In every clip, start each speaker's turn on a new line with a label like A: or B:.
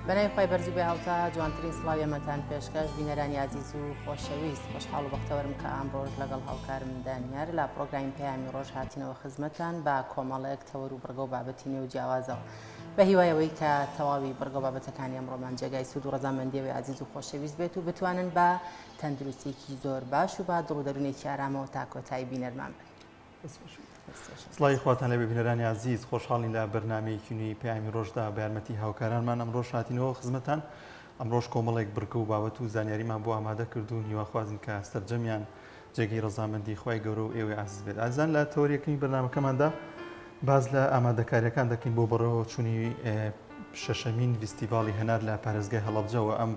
A: بەناوی خوای بەرز و بێهاوتا جوانترین سڵاوی ئەمەتان پێشکەش بینەرانی ئازیز و خۆشەویست خۆشحاڵ و بەختەوەرم کە ئەمڕۆژ لەگەڵ هاوکارم دانیار لە پڕۆگرامی پەیامی ڕۆژ هاتینەوە خزمەتان بە کۆمەڵێک تەوەر و بڕگە و بابەتی نوێ و جیاوازەوە بە هیوای ئەوەی کە تەواوی بڕگە و بابەتەکانی ئەمڕۆمان جێگای سوود و ڕەزامەندی ئەوی ئازیز و خۆشەویست بێت و بتوانن بە تەندروستیەکی زۆر باش و بە دڵ و دەروونێکی ئارامەوە تا کۆتایی بینەرمان بن.
B: سڵاوی خواتان لێبێ بینەرانی ئازیز خۆشحاڵین لە بەرنامەیەکی نوێی پەیامی ڕۆژدا بە یارمەتی هاوکارانمان ئەمڕۆش هاتینەوە خزمەتان ئەمڕۆش کۆمەڵێک بڕگە و بابەت و زانیاریمان بۆ ئامادە کردوون هیواخوازین کە سەرجەمیان جێگەی ڕەزامەندی خوای گەورە و ئێوەی ئازیز بێت ئازیزان لە تەوەری یەکەمی بەرنامەکەماندا باس لە ئامادەکاریەکان دەکەین بۆ بەڕێوەچوونی شەشەمین ڤیستیڤاڵی هەنار لە پارێزگای هەڵەبجە و ئەم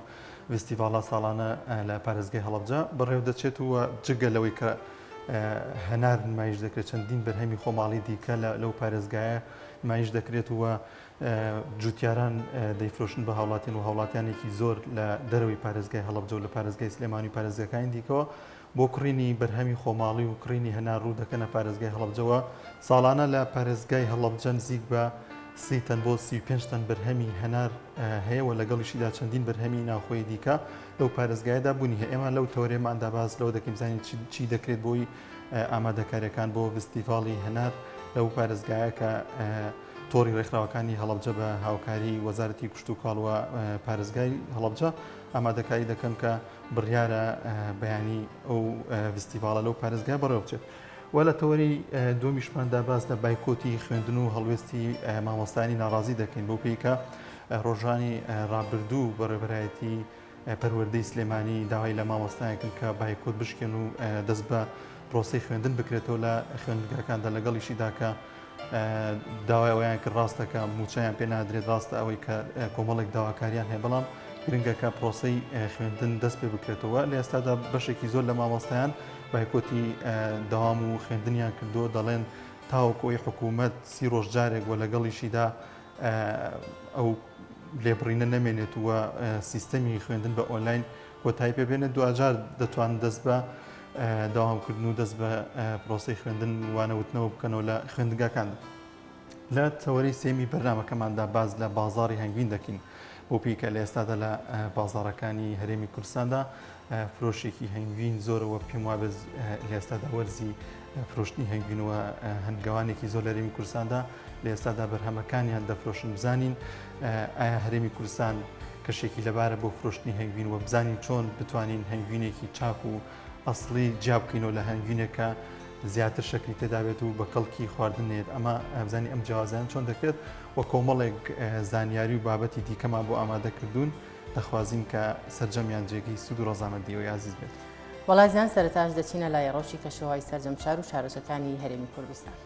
B: ڤیستیڤاڵە ساڵانە لە پارێزگای هەڵەبجە بەڕێوە دەچێت و جگە لەوەی کە هەنار نمایش دەکرێت چەندین بەرهەمی خۆماڵی دیکە لەو پارێزگایە نمایش دەکرێت و جوتیاران دەیفرۆشن بە هاوڵاتیان و هاوڵاتیانێکی زۆر لە دەرەوەی پارێزگای هەڵەبجە و لە پارێزگای سلێمانی و پارێزگاکانی دیکەوە بۆ کڕینی بەرهەمی خۆماڵی و کڕینی هەنار ڕوو دەکەنە پارێزگای هەڵەبجەوە ساڵانە لە پارێزگای هەڵەبجە نزیک بە سی تەن بۆ 35 تەن بەرهەمی هەنار هەیە و لەگەڵیشیدا چەندین بەرهەمی ناوخۆی دیکە لەو پارێزگایەدا بوونی هەیە ئێمە لەو تەوەرەماندا باس لەوە دەکەین بزانین چی دەکرێت بۆی ئامادەکاریەکان بۆ ڤستیڤاڵی هەنار لەو پارێزگایە کە تۆڕی ڕێکخراوەکانی هەڵەبجە بە هاوکاری وەزارەتی کشتوکاڵ و پارێزگای هەڵەبجە ئامادەکاری دەکەن کە بڕیارە بەیانی ئەو ڤستیڤاڵە لەو پارێزگای بەڕێوە بچێت. و لە تەوەری دووەمیشماندا باس لە بایکۆتی خوێندن و هەڵوێستی مامۆستایانی ناڕازی دەکەین بەو پێی کە ڕۆژانی ڕابردوو بەڕێوەبەرایەتی پەروەردەی سلێمانی داوای لە مامۆستایان کرد کە بایکۆت بشکێن و دەست بە پرۆسەی خوێندن بکرێتەوە لە خوێندنگاکاندا لەگەڵیشیدا کە داوای ئەوەیان کرد ڕاستە کە مووچەیان پێ نادرێت ڕاستە ئەوەی کە کۆمەڵێک داواکاریان هەیە بەڵام گرنگە کە پرۆسەی خوێندن دەست پێ بکرێتەوە لە ئێستادا بەشێکی زۆر لە مامۆستایان بایکۆتی دەوام و خوێندنیان کردووە دەڵێن تاوەکو ئەوی حکوومەت سی ڕۆژ جارێک و لەگەڵیشیدا ئەو لێبڕینە نەمێنێت و سیستەمی خوێندن بە ئۆنلاین کۆتایی پێ بێنێت دواجار دەتوانن دەست بە دەوامکردن و دەست بە پرۆسەی خوێندن وانەوتنەوە بکەنەوە لە خوێندنگاکاندا. لە تەوەرەی سێمی بەرنامەکەماندا باس لە بازاڕی هەنگوین دەکەین بۆ پێی کە لە ئێستادا لە بازاڕەکانی هەرێمی کوردستاندا فرۆشێکی هەنگوین زۆرەوە پێم وابێت لە ئێستادا وەرزی فرۆشتنی هەنگوین و هەنگەوانێکی زۆر لە هەرێمی کوردستاندا لە ئێستادا بەرهەمەکانیان دەفرۆشن بزانین ئایا هەرێمی کوردستان کەشێکی لەبارە بۆ فرۆشتنی هەنگوین و بزانین چۆن بتوانین هەنگوینێکی چاک و ئەسڵی جیا بکەینەوە لە هەنگوینێک کە زیاتر شەکری تێدابێت و بە کەڵکی خواردن نێت ئەمە بزانین ئەم جیاوازیان چۆن دەکرێت و کۆمەڵێک زانیاری و بابەتی دیکەمان بۆ ئامادە کردوون دەخوازین کە سەرجەمیان جێگەی سوود و ڕەزامەندی ئێوەی ئازیز بێت.
A: وەڵا ئازیزان سەرەتاش دەچینە لای ڕەوشی کەشوهەوای سەرجەم شار و شارۆچکەکانی هەرێمی کوردستان.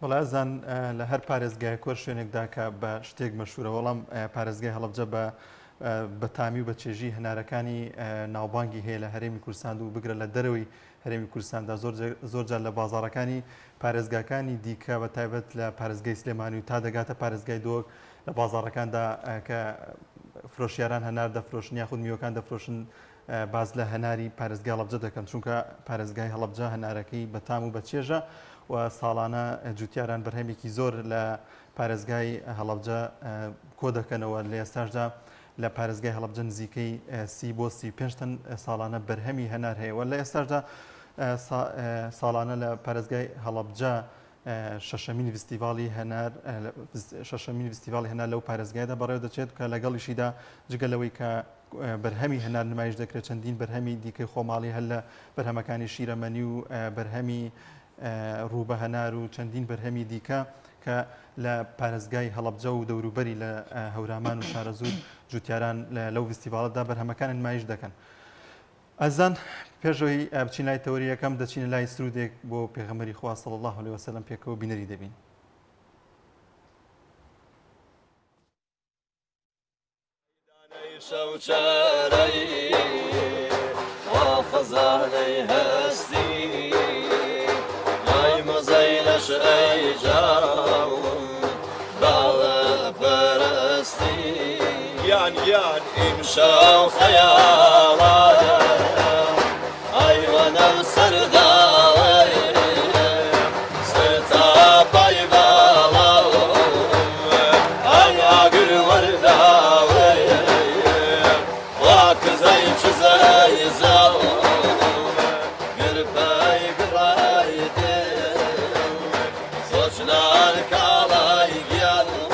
B: بەڵێ ئازیزان لە هەر پارێزگایەک وەر شوێنێکدا کە بە شتێک مەشهورە وەڵام پارێزگای هەڵەبجە بە بەتامی و بە چێژی هەنارەکانی ناوبانگی هەیە لە هەرێمی کوردستان و بگرە لە دەرەوەی هەرێمی کوردستاندا زۆر زۆر جار لە بازاڕەکانی پارێزگاکانی دیکە بە تایبەت لە پارێزگای سلێمانی و تا دەگاتە پارێزگای دهۆک لە بازاڕەکاندا کە فرۆشیاران هەنار دەفرۆشن یاخود میوەکان دەفرۆشن باس لە هەناری پارێزگای هەڵەبجە دەکەن، چونکە پارێزگای هەڵەبجە هەنارەکەی بەتام و بەچێژە و ساڵانە جوتیاران بەرهەمێکی زۆر لە پارێزگای هەڵەبجە کۆدەکەنەوە، لە ئێستاشدا لە پارێزگای هەڵەبجە نزیکەی 30 بۆ 35 تەن ساڵانە بەرهەمی هەنار هەیە و لە ئێستاشدا ساڵانە لە پارێزگای هەڵەبجە شەشەمین ڤستیڤاڵی هەنار شەشەمین ڤستیڤاڵی هەنار لەو پارێزگایەدا بەڕێوە دەچێت کە لەگەڵیشیدا جگە لەوەی کە بەرهەمی هەنار نمایش دەکرێت چەندین بەرهەمی دیکەی خۆماڵی هەر لە بەرهەمەکانی شیرەمەنی و بەرهەمی ڕووبە هەنار و چەندین بەرهەمی دیکە کە لە پارێزگای هەڵەبجە و دەوروبەری لە هەورامان و شارەزوور جوتیاران لەو ڤستیڤاڵەدا بەرهەمەکان نمایش دەکەن. ئازیزان پێش ئەوەی بچین لای تەوەری یەکەم دەچینە لای سرودێک بۆ پێغەمبەری خوا صلی اللە علیه وسلم پێکەوە بینەری دەبین.
C: گیان گیان ئیمشەو خەیاڵانم ئای وەنەو سەرداوەی سەر تا پای باڵاوم ئای ئاگر وەرداوەی وا کزەی چزەی زاوم گرپەی گڕای دڵ سۆچنار کاڵای گیانم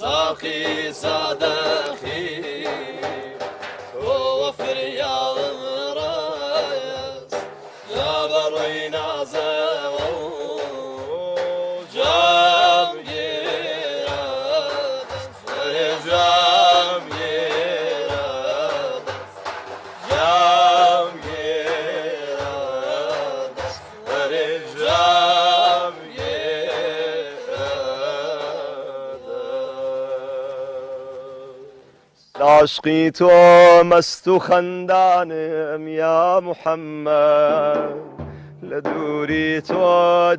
C: ساقی سادەخی تۆ فریاڵم ڕاست جا بە ڕووی نازەوە و جام گێرە دەست، ئەرێ جام گێرە دەست، جام گێرە دەست، ئەرێ جام گێرە دەست. لە عەشقی تۆ مەست و خەندانم یا محەممەد لە دووری تۆ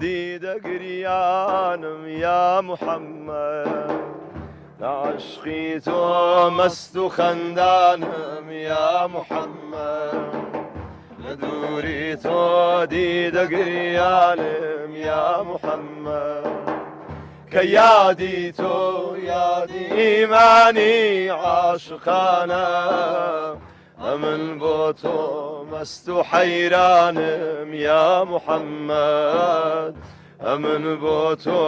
C: دیدە گریانم یا محەممەد لە عەشقی تۆ مەست و خەندانم یا محەممەد لە دووری تۆ دیدە گریانم یا محەممەد کە یادی تۆ یادی ئیمانی عاشقانە ئەمن بۆ تۆ مەست و حەیرانم یا محەممەد ئەمن بۆ تۆ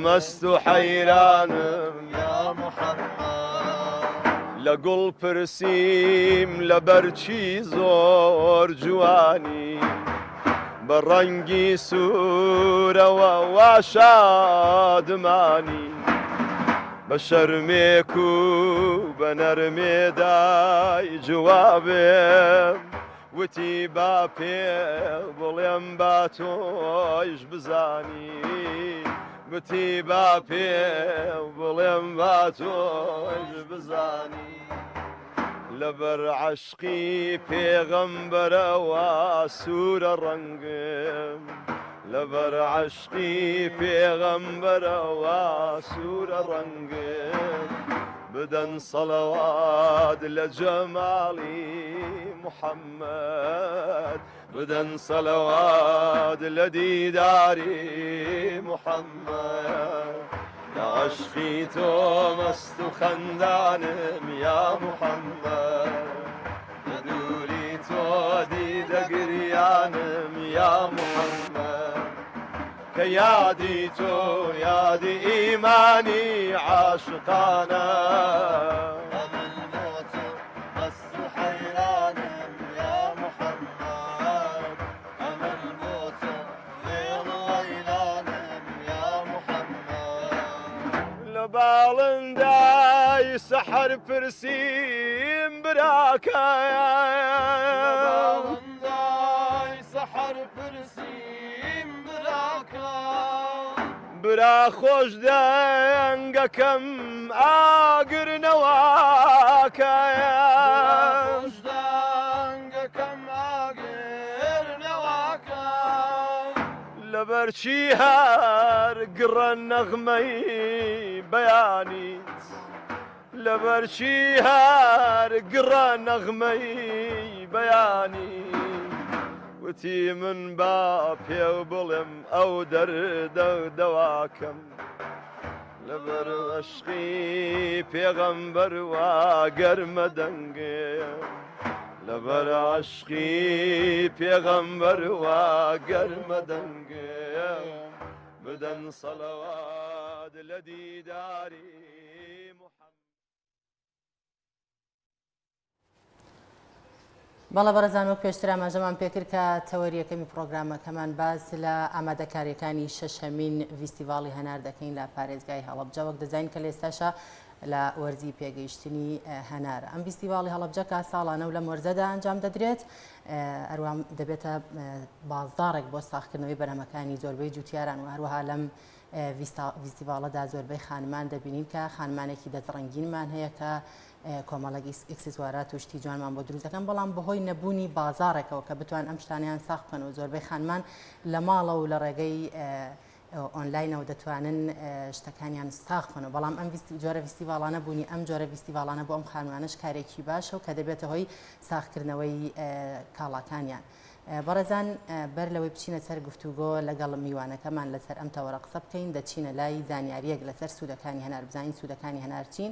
C: مەست و حەیرانم یا محەممەد لە گوڵ پرسیم لەبەرچی زۆر جوانی بە ڕەنگی سوورەوە وا شادمانی بە شەرمێک و بە نەرمێ دای جوابێم وتی با پێ بڵێم با تۆیش بزانی وتی با پێ بڵێم با تۆیش بزانی لەبەر عەشقی پێغەمبەرەوە سوورە ڕەنگم لەبەر عەشقی پێغەمبەرەوە سوورە ڕەنگم بدەن سەڵەوات لە جەماڵی محەممەد بدەن سەلەوات لە دیداری محەممەد لە عەشقی تۆ مەست و خەندانم یا محەممەد لە دووری تۆ دیدە گریانم یا محەممەد کە یادی تۆ یادی ئیمانی عاشقانە ئەمن بۆ تۆ مەست و حەیرانم یا محەممەد. باڵندای سەحەر پرسیم براکەم. لە باڵندای سەحەر پرسیم براکەم. برا خۆش دەنگەکەم ئاگر نەواکەم. برا خۆش دەنگەکەم ئاگر نەواکەم. لەبەرچی هەر گڕە نەغمەی بەیانیت لەبەرچی هەر گڕە نەغمەی بەیانیت وتی من با پێو بڵێم ئەو دەردە دەواکەم لەبەر عەشقی پێغەمبەر وا گەرمە دەنگێ لەبەر عەشقی پێغەمبەر وا گەرمە دەنگێ بدەن سەلەوات لە دیداری محەممەد.
A: بەڵێ بەڕێزان وەک پێشتر ئاماژەمان پێکرد کە تەوەری یەکەمی پڕۆگرامەکەمان باس لە ئامادەکاریەکانی شەشەمین ڤیستیڤاڵی هەنار دەکەین لە پارێزگای هەڵەبجە وەک دەزانین کە لە ئێستاشا لە وەرزی پێگەیشتنی هەنارە ئەم ڤیستیڤاڵی هەڵەبجە کە ساڵانە و لەم وەرزەدا ئەنجام دەدرێت هەروەها دەبێتە بازاڕێک بۆ ساغکردنەوەی بەرهەمەکانی زۆربەی جوتیاران و هەروەها لەم ڤیستیڤاڵەدا زۆربەی خانمان دەبینین کە خانمانێکی دەستڕەنگینمان هەیە کە کۆمەڵێک ئیکسسوارات و شتی جوانمان بۆ دروست دەکەن بەڵام بەهۆی نەبوونی بازاڕێکەوە کە بتوان ئەم شتانیان ساغ بکەن و زۆربەی خانمان لە ماڵەوە و لە ڕێگەی ئۆنلاینەوە دەتوانن شتەکانیان ساغ بکەنەوە بەڵام ئەم جۆرە ڤیستیڤاڵانە بوونی ئەم جۆرە ڤیستیڤاڵانە بۆ ئەم خانمانەش کارێکی باشە و کە دەبێتە هۆی ساغکردنەوەی کاڵاکانیان. بەڕێزان بەر لەوەی بچینە سەر گفتوگۆ لەگەڵ میوانەکەمان لەسەر ئەم تەوەرە قسە بکەین دەچینە لای زانیاریەک لەسەر سوودەکانی هەنار بزانین سوودەکانی هەنار چین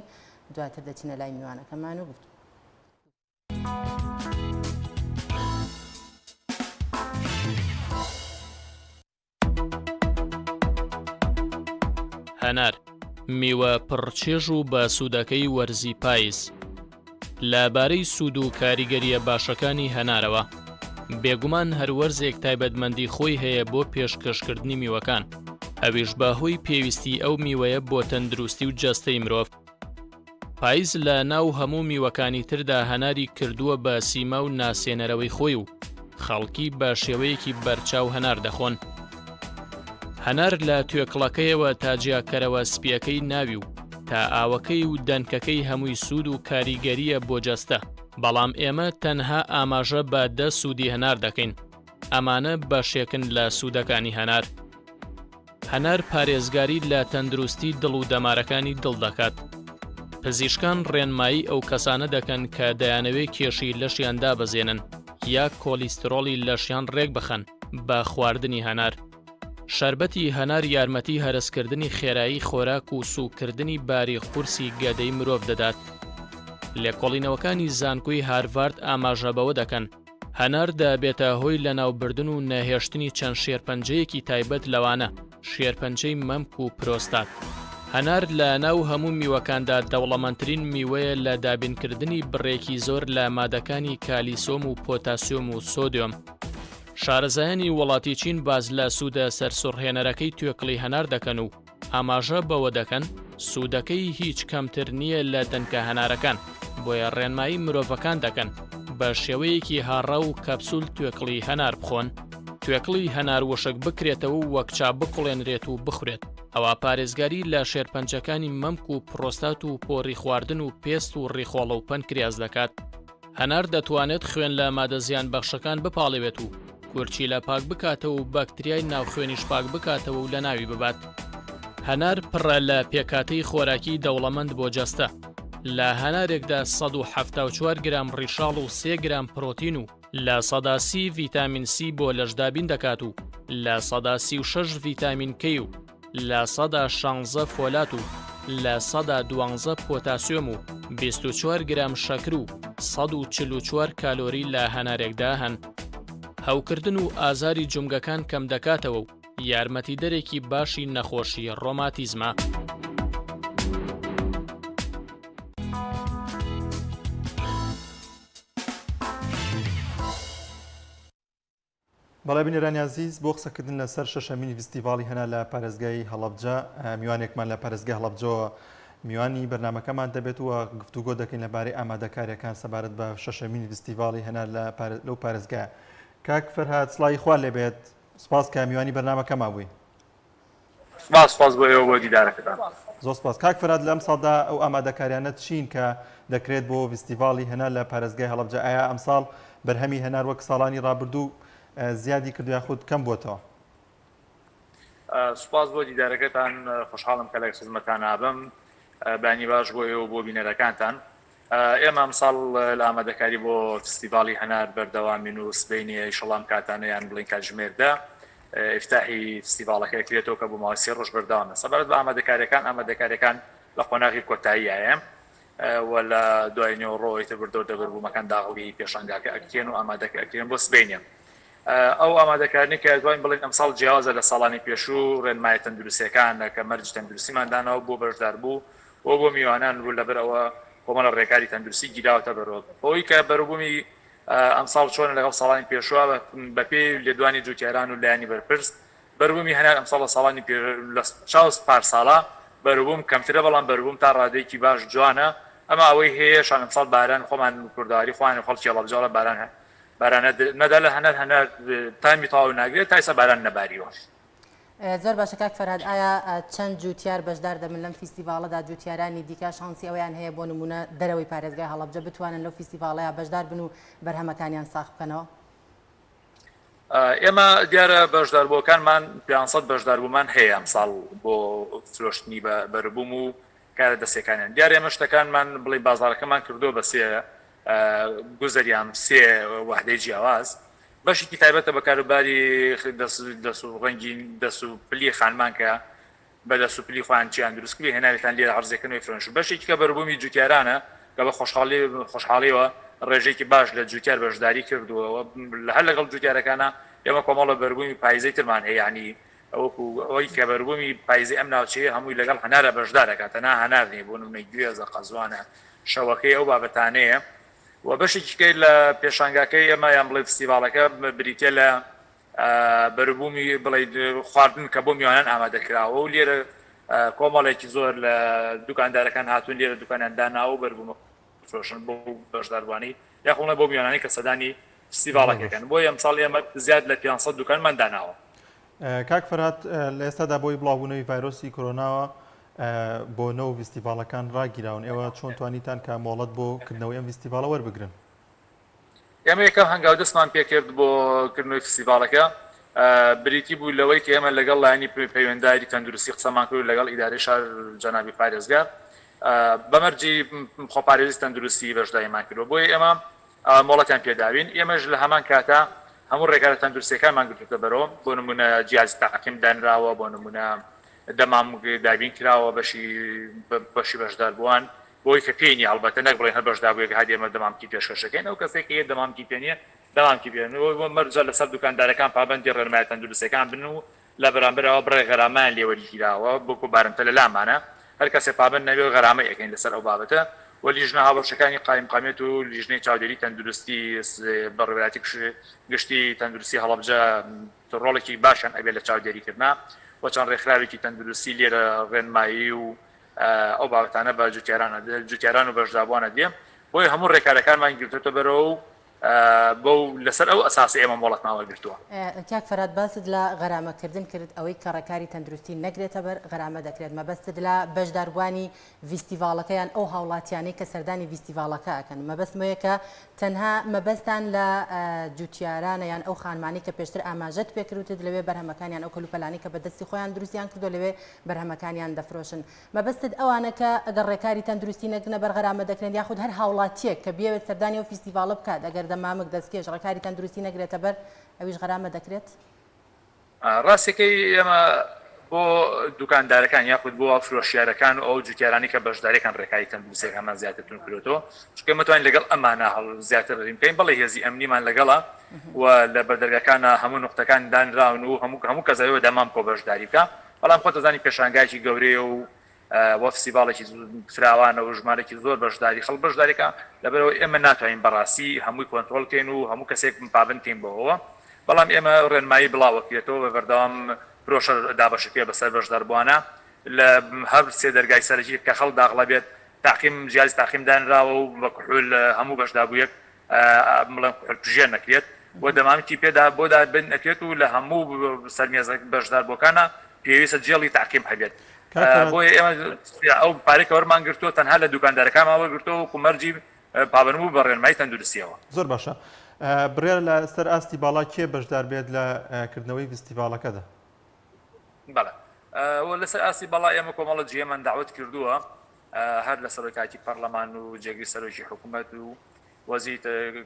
A: دواتر دەچینە لای میوانەکەمان و گفتوگۆ.
D: هەنار، میوە پڕ چێژ و بە سوودەکەی وەرزی پایز. لە بارەی سوود و کاریگەرییە باشەکانی هەنارەوە، بێگومان هەر وەرزێک تایبەتمەندی خۆی هەیە بۆ پێشکەشکردنی میوەکان، ئەویش بە هۆی پێویستی ئەو میوەیە بۆ تەندروستی و جەستەی مرۆڤ. پایز لە ناو هەموو میوەکانی تردا هەناری کردووە بە سیما و ناسێنەرەوەی خۆی و خەڵکی بە شێوەیەکی بەرچاو هەنار دەخۆن. هەنار لە توێکڵەکەیەوە تا جیاکەرەوە سپییەکەی ناوی و تا ئاوەکەی و دەنکەکەی هەمووی سوود و کاریگەرییە بۆ جەستە، بەڵام ئێمە تەنها ئاماژە بە دە سوودی هەنار دەکەین، ئەمانە بەشێکن لە سوودەکانی هەنار. هەنار پارێزگاری لە تەندروستی دڵ و دەمارەکانی دڵ دەکات. پزیشکان ڕێنمایی ئەو کەسانە دەکەن کە دەیانەوێت کێشی لەشیان دابەزێنن یا کۆلیسترۆڵی لەشیان ڕێکبخەن بە خواردنی هەنار. شەربەتی هەنار یارمەتی هەرسکردنی خێرایی خۆراک و سووککردنی باری قورسی گەدەی مرۆڤ دەدات. لێکۆڵینەوەکانی زانکۆی هارڤارد ئاماژە بەوە دەکەن، هەنار دەبێتە هۆی لەناوبردن و نەهێشتنی چەند شێرپەنجەیەکی تایبەت لەوانە، شێرپەنجەی مەمک و پرۆستات. هەنار لە ناو هەموو میوەکاندا دەوڵەمەندترین میوەیە لە دابینکردنی بڕێکی زۆر لە مادەکانی کالیسۆم و پۆتاسیۆم و سۆدیۆم. شارەزایانی وڵاتی چین باس لە سوودە سەرسوڕهێنەرەکەی توێکڵی هەنار دەکەن و ئاماژە بەوە دەکەن، سوودەکەی هیچ کەمتر نییە لە دەنکە هەنارەکان، بۆیە ڕێنمایی مرۆڤەکان دەکەن بە شێوەیەکی هاڕاو و کەپسول توێکڵی هەنار بخۆن. توێکڵی هەنار وشک بکرێتەوە و وەک چا بکوڵێنرێت و بخورێت، ئەوا پارێزگاری لە شێرپەنجەکانی مەمک و پرۆستات و پۆڕی خواردن و پێست و ڕیخۆڵە و پەنکریاس دەکات. هەنار دەتوانێت خوێن لە مادە زیانبەخشەکان بپاڵێوێت و گورچیلە پاک بکاتەوە و بەکتریای ناو خوێنیش پاک بکاتەوە و لەناوی ببات. هەنار پڕە لە پێکهاتەی خۆراکی دەوڵەمەند بۆ جەستە. لە هەنارێکدا 174 گرام ڕیشاڵ و 3 گرام پرۆتین و 30% ڤیتامین سی بۆ لەش دابین دەکات و 36% ڤیتامین کەی و 16% فۆلات و 12% پۆتاسیۆم و 24 گرام شەکر و 144 کالۆری لە هەنارێکدا هەن. هەوکردن و ئازاری جومگەکان کەمدەکاتەوە و یارمەتیدەرێکی باشی نەخۆشی ڕۆماتیزمە.
B: بەڵێ بینەرانی ئازیز بۆ قسەکردن لەسەر شەشەمین ڤیستیڤاڵی هەنار لە پارێزگای هەڵەبجە میوانێکمان لە پارێزگای هەڵەبجەوە میوانی بەرنامەکەمان دەبێت و گفتوگۆ دەکەین لەبارەی ئامادەکاریەکان سەبارەت بە شەشەمین ڤستیڤاڵی هەنار لە لەو پارێزگایە. کاک فەرهاد سڵاوی خوا لێبێت سپاس کە میوانی بەرنامەکەمان بووی.
E: سپاس سپاس بۆ ئێوە بۆ دیدارەکەتان.
B: زۆر سپاس. کاک فەرهاد لەم ساڵدا ئەو ئامادەکاریانە چین کە دەکرێت بۆ ڤستیڤاڵی هەنار لە پارێزگای هەڵەبجە؟ ئایا ئەمساڵ بەرهەمی هەنار وەک ساڵانی ڕابردوو زیادی کردو یاخود کەم بووەتەوە؟
E: سوپاس بۆ دیدارەکەتان، خۆشحاڵم کە لە خزمەتتان ئابم. بەیانی باش بۆ ئێوە و بۆ بینەرەکانتان. ئێمە ئەمساڵ لە ئامادەکاری بۆ فستیڤاڵی هەنار بەردەوامین و سبەینێ ئیشەڵا ئەم کاتانە یان بڵێین کاتژمێر دە ئیفتاحی فستیڤاڵەکە ئەکرێتەوە کە بۆ ماوەی سێ ڕۆژ بەردەوامە. سەبارەت بە ئامادەکاریەکان، ئامادەکاریەکان لە قۆناغی کۆتاییایە و لە دوای نێوەڕۆ ئیتر وردە وردە بەربوومەکان داغڵی پێشانگاکە ئەکرێن و ئامادەکە ئەکرێن بۆ سبەینێ. ئەو ئامادەکاریانەی کە ئەتوانین بڵێین ئەمساڵ جیاوازە لە ساڵانی پێشوو، ڕێنمایە تەندروستییەکانە کە مەرجی تەندروستیمان داناوە بۆ بەشداربوو و بۆ میوانان و لەبەر ئەوە کۆمەڵە ڕێکاری تەندروستی گیراوەتە بەرەوە. بەوەی کە بەروبوومی ئەمساڵ چۆنە لەگەڵ ساڵانی پێشووە، بەپێی لێدوانی جووتیاران و لایەنی بەرپرس، بەروبوومی هەنار ئەمساڵ لە ساڵانی پێ لە چاو پارساڵا بەروبووم کەمترە، بەڵام بەروبووم تا ڕادەیەکی باش جوانە، ئەما ئەوەی هەیە شان ئەمساڵ باران خۆمان کوردەواری خۆیان و خەڵکی هەڵەبجە ئەڵێ باران باران نەدا لە هەنار هەنار تامی تەواو ناگرێت تا ئێستا باران نەباریوە.
A: زۆر باشە کاک فەرهاد ئایا چەند جوتیار بەشدار دەبن لەم فیستیڤاڵەدا جوتیارانی دیکە شانسی ئەوەیان هەیە بۆ نمونە دەرەوەی پارێزگای هەڵەبجە بتوانن لەو فیستیڤاڵەیە بەشدار بن و بەرهەمەکانیان ساغ بکەنەوە؟
E: ئێمە دیارە بەشداربووەکانمان 500 بەشداربوومان هەیە ئەمساڵ بۆ فرۆشتنی بە بەربووم و کارە دەستەکانیان دیارە ئێمە شتەکانمان بڵێ بازارەکەمان کردووە بە سێ گوزەریان سێ وەحدەی جیاواز بەشێکی تایبەتە بە کاروباری دەست و ڕەنگین دەست و پلی خانمان کە بە دەست و پلی خۆیان چیان دروست کردی هێناویتان لێرە عەرزێکن و فرۆش بەشێکی کە بەروبوومی جوتیارانە کە بە خۆشحاڵی خۆشحاڵیەوە ڕێژەیەکی باش لە جوتیار بەشداری کردووە لە هەر لەگەڵ جوتیارەکانە ئێمە کۆمەڵە بەربوومی پایزەی ترمان هەیە یعنی وەکو ئەوەی کە بەروبوومی پایزەی ئەم ناوچەیە هەمووی لەگەڵ هەنارە بەشدار ئەکات تەنها هەنار نییە بۆ نمونە گوێزە قەزوانە شەوەکەی ئەو بابەتانەیە و بەشێکی کەی لە پێشانگاکەی ئێمە یان بڵێ فستیڤاڵەکە بریتە لە بەروبوومی بڵێ خواردن کە بۆ میوانان ئامادە کراوە و لێرە کۆمەڵێکی زۆر لە دوکاندارەکان هاتوون لێرە دوکانیان داناوە و بەروبوومە فرۆشن بۆ بەشداربووانی یاخۆ بۆ میوانانی کە سەردانی فستیڤاڵەکە کەن بۆیە ئەمساڵ ئێمە زیاد لە 500 دوکانمان داناوە.
B: کاک فەرهاد لە ئێستادا بۆی بڵاوبوونەوەی ڤایرۆسی کۆرۆناوە بۆنە و ڤیستیڤاڵەکان ڕاگیراون ئێوە چۆن توانیتان کە مۆڵەت بۆ کردنەوەی ئەم ڤیستیڤاڵە وەربگرن؟
E: ئێمە یەکەم هەنگاو دەستمان پێکرد بۆ کردنەوەی فستیڤاڵەکە بریتی بوو لەوەی کە ئێمە لەگەڵ لایەنی پەیوەنداری تەندروستی قسەمان کرد لەگەڵ ئیدارەی شار جەنابی پارێزگار بە مەرجی خۆپارێزی تەندروستی بەشداریمان کردووە بۆیە ئێمە مۆڵەتیان پێداوین ئێمەش لە هەمان کاتا هەموو ڕێکارە تەندروستیەکانمان گرتووتە بەرەوە بۆ نمونە جیاز تاقیم دانراوە بۆ نمونە دەمامک دابین کراوە بەشی بەشی بەشداربووان بۆی کە پێی نیە هەڵبەتە نەک بڵێن هەر بەشداربوویەک هات ئێمە دەمامکی پێشکەش دەکەین ئەو کەسێک کە دەمامکی پێ نیە دەمامکی پێ مەرجە لەسەر دوکاندارەکان پابەندی ڕێنمایە تەندروستیەکان بن و لە بەرامبەر ئەوە بڕێک غەرامەیان لێ وەرگیراوە وەکو بارمتە لە لامانە هەر کەسێ پابەند نەبێ غەرامەی ئەکەین لەسەر ئەو بابەتە و لیژنە هاوبەشەکانی قایمقامیەت و لیژنەی چاودێری تەندروستی بەڕێوەبەرایەتی گشتی تەندروستی هەڵەبجە ڕۆڵێکی باشیان ئەبێ لە چاودێری کردنا و چەند ڕێکخراوێکی تەندروستی لێرە ڕێنمایی و ئەو بابەتانە بە جوتیاران جوتیاران و بەشداربووان ئەدرێ بۆیە هەموو ڕێکارەکانمان گرتۆتە بەرەوە و بەو لەسەر ئەو ئەساسە ئێمە مۆڵەتمان وەرگرتووە.
A: کاک فەرهاد باست لە غەرامەکردن کرد، ئەوەی کە ڕێکاری تەندروستی نەگرێتە بەر غەرامە دەکرێت، مەبەستت لە بەشداربووانی ڤیستیڤاڵەکە یان ئەو هاوڵاتیانەی کە سەردانی ڤیستیڤاڵەکە ئەکەن؟ مەبەستم ئەوەیە کە تەنها مەبەستان لە جوتیارانە یان ئەو خانمانەی کە پێشتر ئاماژەت پێکرد وتت لەوێ بەرهەمەکانیان ئەو کەلوپەلانەی کە بە دەستی خۆیان دروستیان کردووە لەوێ بەرهەمەکانیان دەفرۆشن مەبەستت ئەوانە کە ئەگەر ڕێکاری تەندروستی نەگرنە بەر غەرامە دەکرێن یاخود هەر هاوڵاتییەک کە بیەوێت سەردانی ئەو فیستیڤاڵە بکات ئەگەر دەمامک، دەستکێش، ڕێکاری تەندروستی نەگرێتە بەر ئەویش غەرامە دەکرێت؟
E: ڕاستەکەی ئێمە بۆ دوکاندارەکان یاخود بۆ فرۆشیارەکان و ئەو جوتیارانەی کە بەشداریەکەن ڕێکاری تەندروستیەکانمان زیاتر توند کرۆتەوە چونکە ئێمە توانین لەگەڵ ئەمانە هەڵ زیاتر ڕیم بکەین بەڵێ هێزی ئەمنیمان لەگەڵە و لە بەردەرگاکانە هەموو نوقتەکان دانراون و هەموو هەموو کەس ئەوێ دەمامکەوە بەشداری بکا بەڵام خۆت دەزانی پێشانگایەکی گەورەیە و وە فستیڤاڵێکی فراوانە و ژمارەێکی زۆر بەشداری خەڵک بەشداریکە لەبەرەوە ئێمە ناتوانین بەڕاستی هەمووی کۆنترۆڵ کەین و هەموو کەسێک پابند کەین بەوەوە بەڵام ئێمە ڕێنمایی بڵاوەکرێتەوە بە بەردەوام پرۆشە دابەشەکرێ بەسەر بەشداربووانە. لە هەر سێ دەرگای سەرەکی کە خەڵک داخڵە بێت تاقیم جیاز تاقیم دانراوە و بە کحول هەموو بەشدابوویەک بڵێم کحول پژێن نەکرێت و دەمامکی پێدا بۆ دابن ئەکرێت و لە هەموو سەرمێزە بەشداربووەکانە پێویستە جێڵی تاقیم هەبێت بۆیە ئێمە ئەو پارەی کە وەرمان گرتووە تەنها لە دوکاندارەکانمان وەرگرتووە وەکو مەرجی پابەندبوو بە ڕێنمایی تەندروستیەوە.
B: زۆر باشە بڕیارە لە سەر ئاستی باڵا کێ بەشدار بێت لە کردنەوەی ڤستیڤاڵەکەدا؟
E: بەڵێ لەسەر ئاستی باڵا ئێمە کۆمەڵە جێمان داوت کردووە هەر لە سەرۆکایەتی پەرلەمان و جێگری سەرۆکی حکوومەت و وەزیری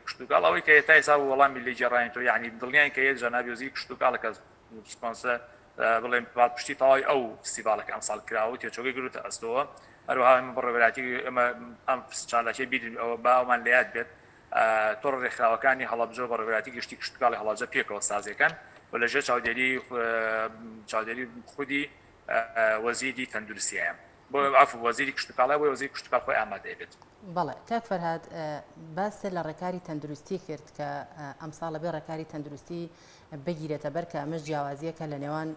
E: کشتوکاڵ ئەوەی کە تا ئێستا وەڵامی لێ گێڕاینەوە یعنی دڵنیاین کە یەک جەنابی وەزیری کشتوکاڵ کە سپۆنسەر بڵێن پاڵپشتی تەواوی ئەو فستیڤاڵە کە ئەمساڵ کراوە و تێچۆگەی گرتە ئەستۆوە هەروەها ئێمە بەڕێوەبەرایەتی ئێمە ئەم چالاکیە بیر ئەوە با ئەومان لە یاد بێت تۆڕە ڕێکخراوەکانی هەڵەبجە و بەڕێوەبەرایەتی گشتی کشتوکاڵی هەڵەبجە پێکەوە سازیەکەن و لەژێر چاودێری چاودێری خودی وەزیری تەندروستیە بۆ عەفو وەزیری کشتوکاڵە بۆیە وەزیری کشتوکاڵ خۆی ئامادەیە بێت.
A: بەڵێ کاک فەرهاد باست لە ڕێکاری تەندروستی کرد کە ئەمساڵ ئەبێ ڕێکاری تەندروستی بگیرێتە بەر کە ئەمەش جیاوازیەکە لە نێوان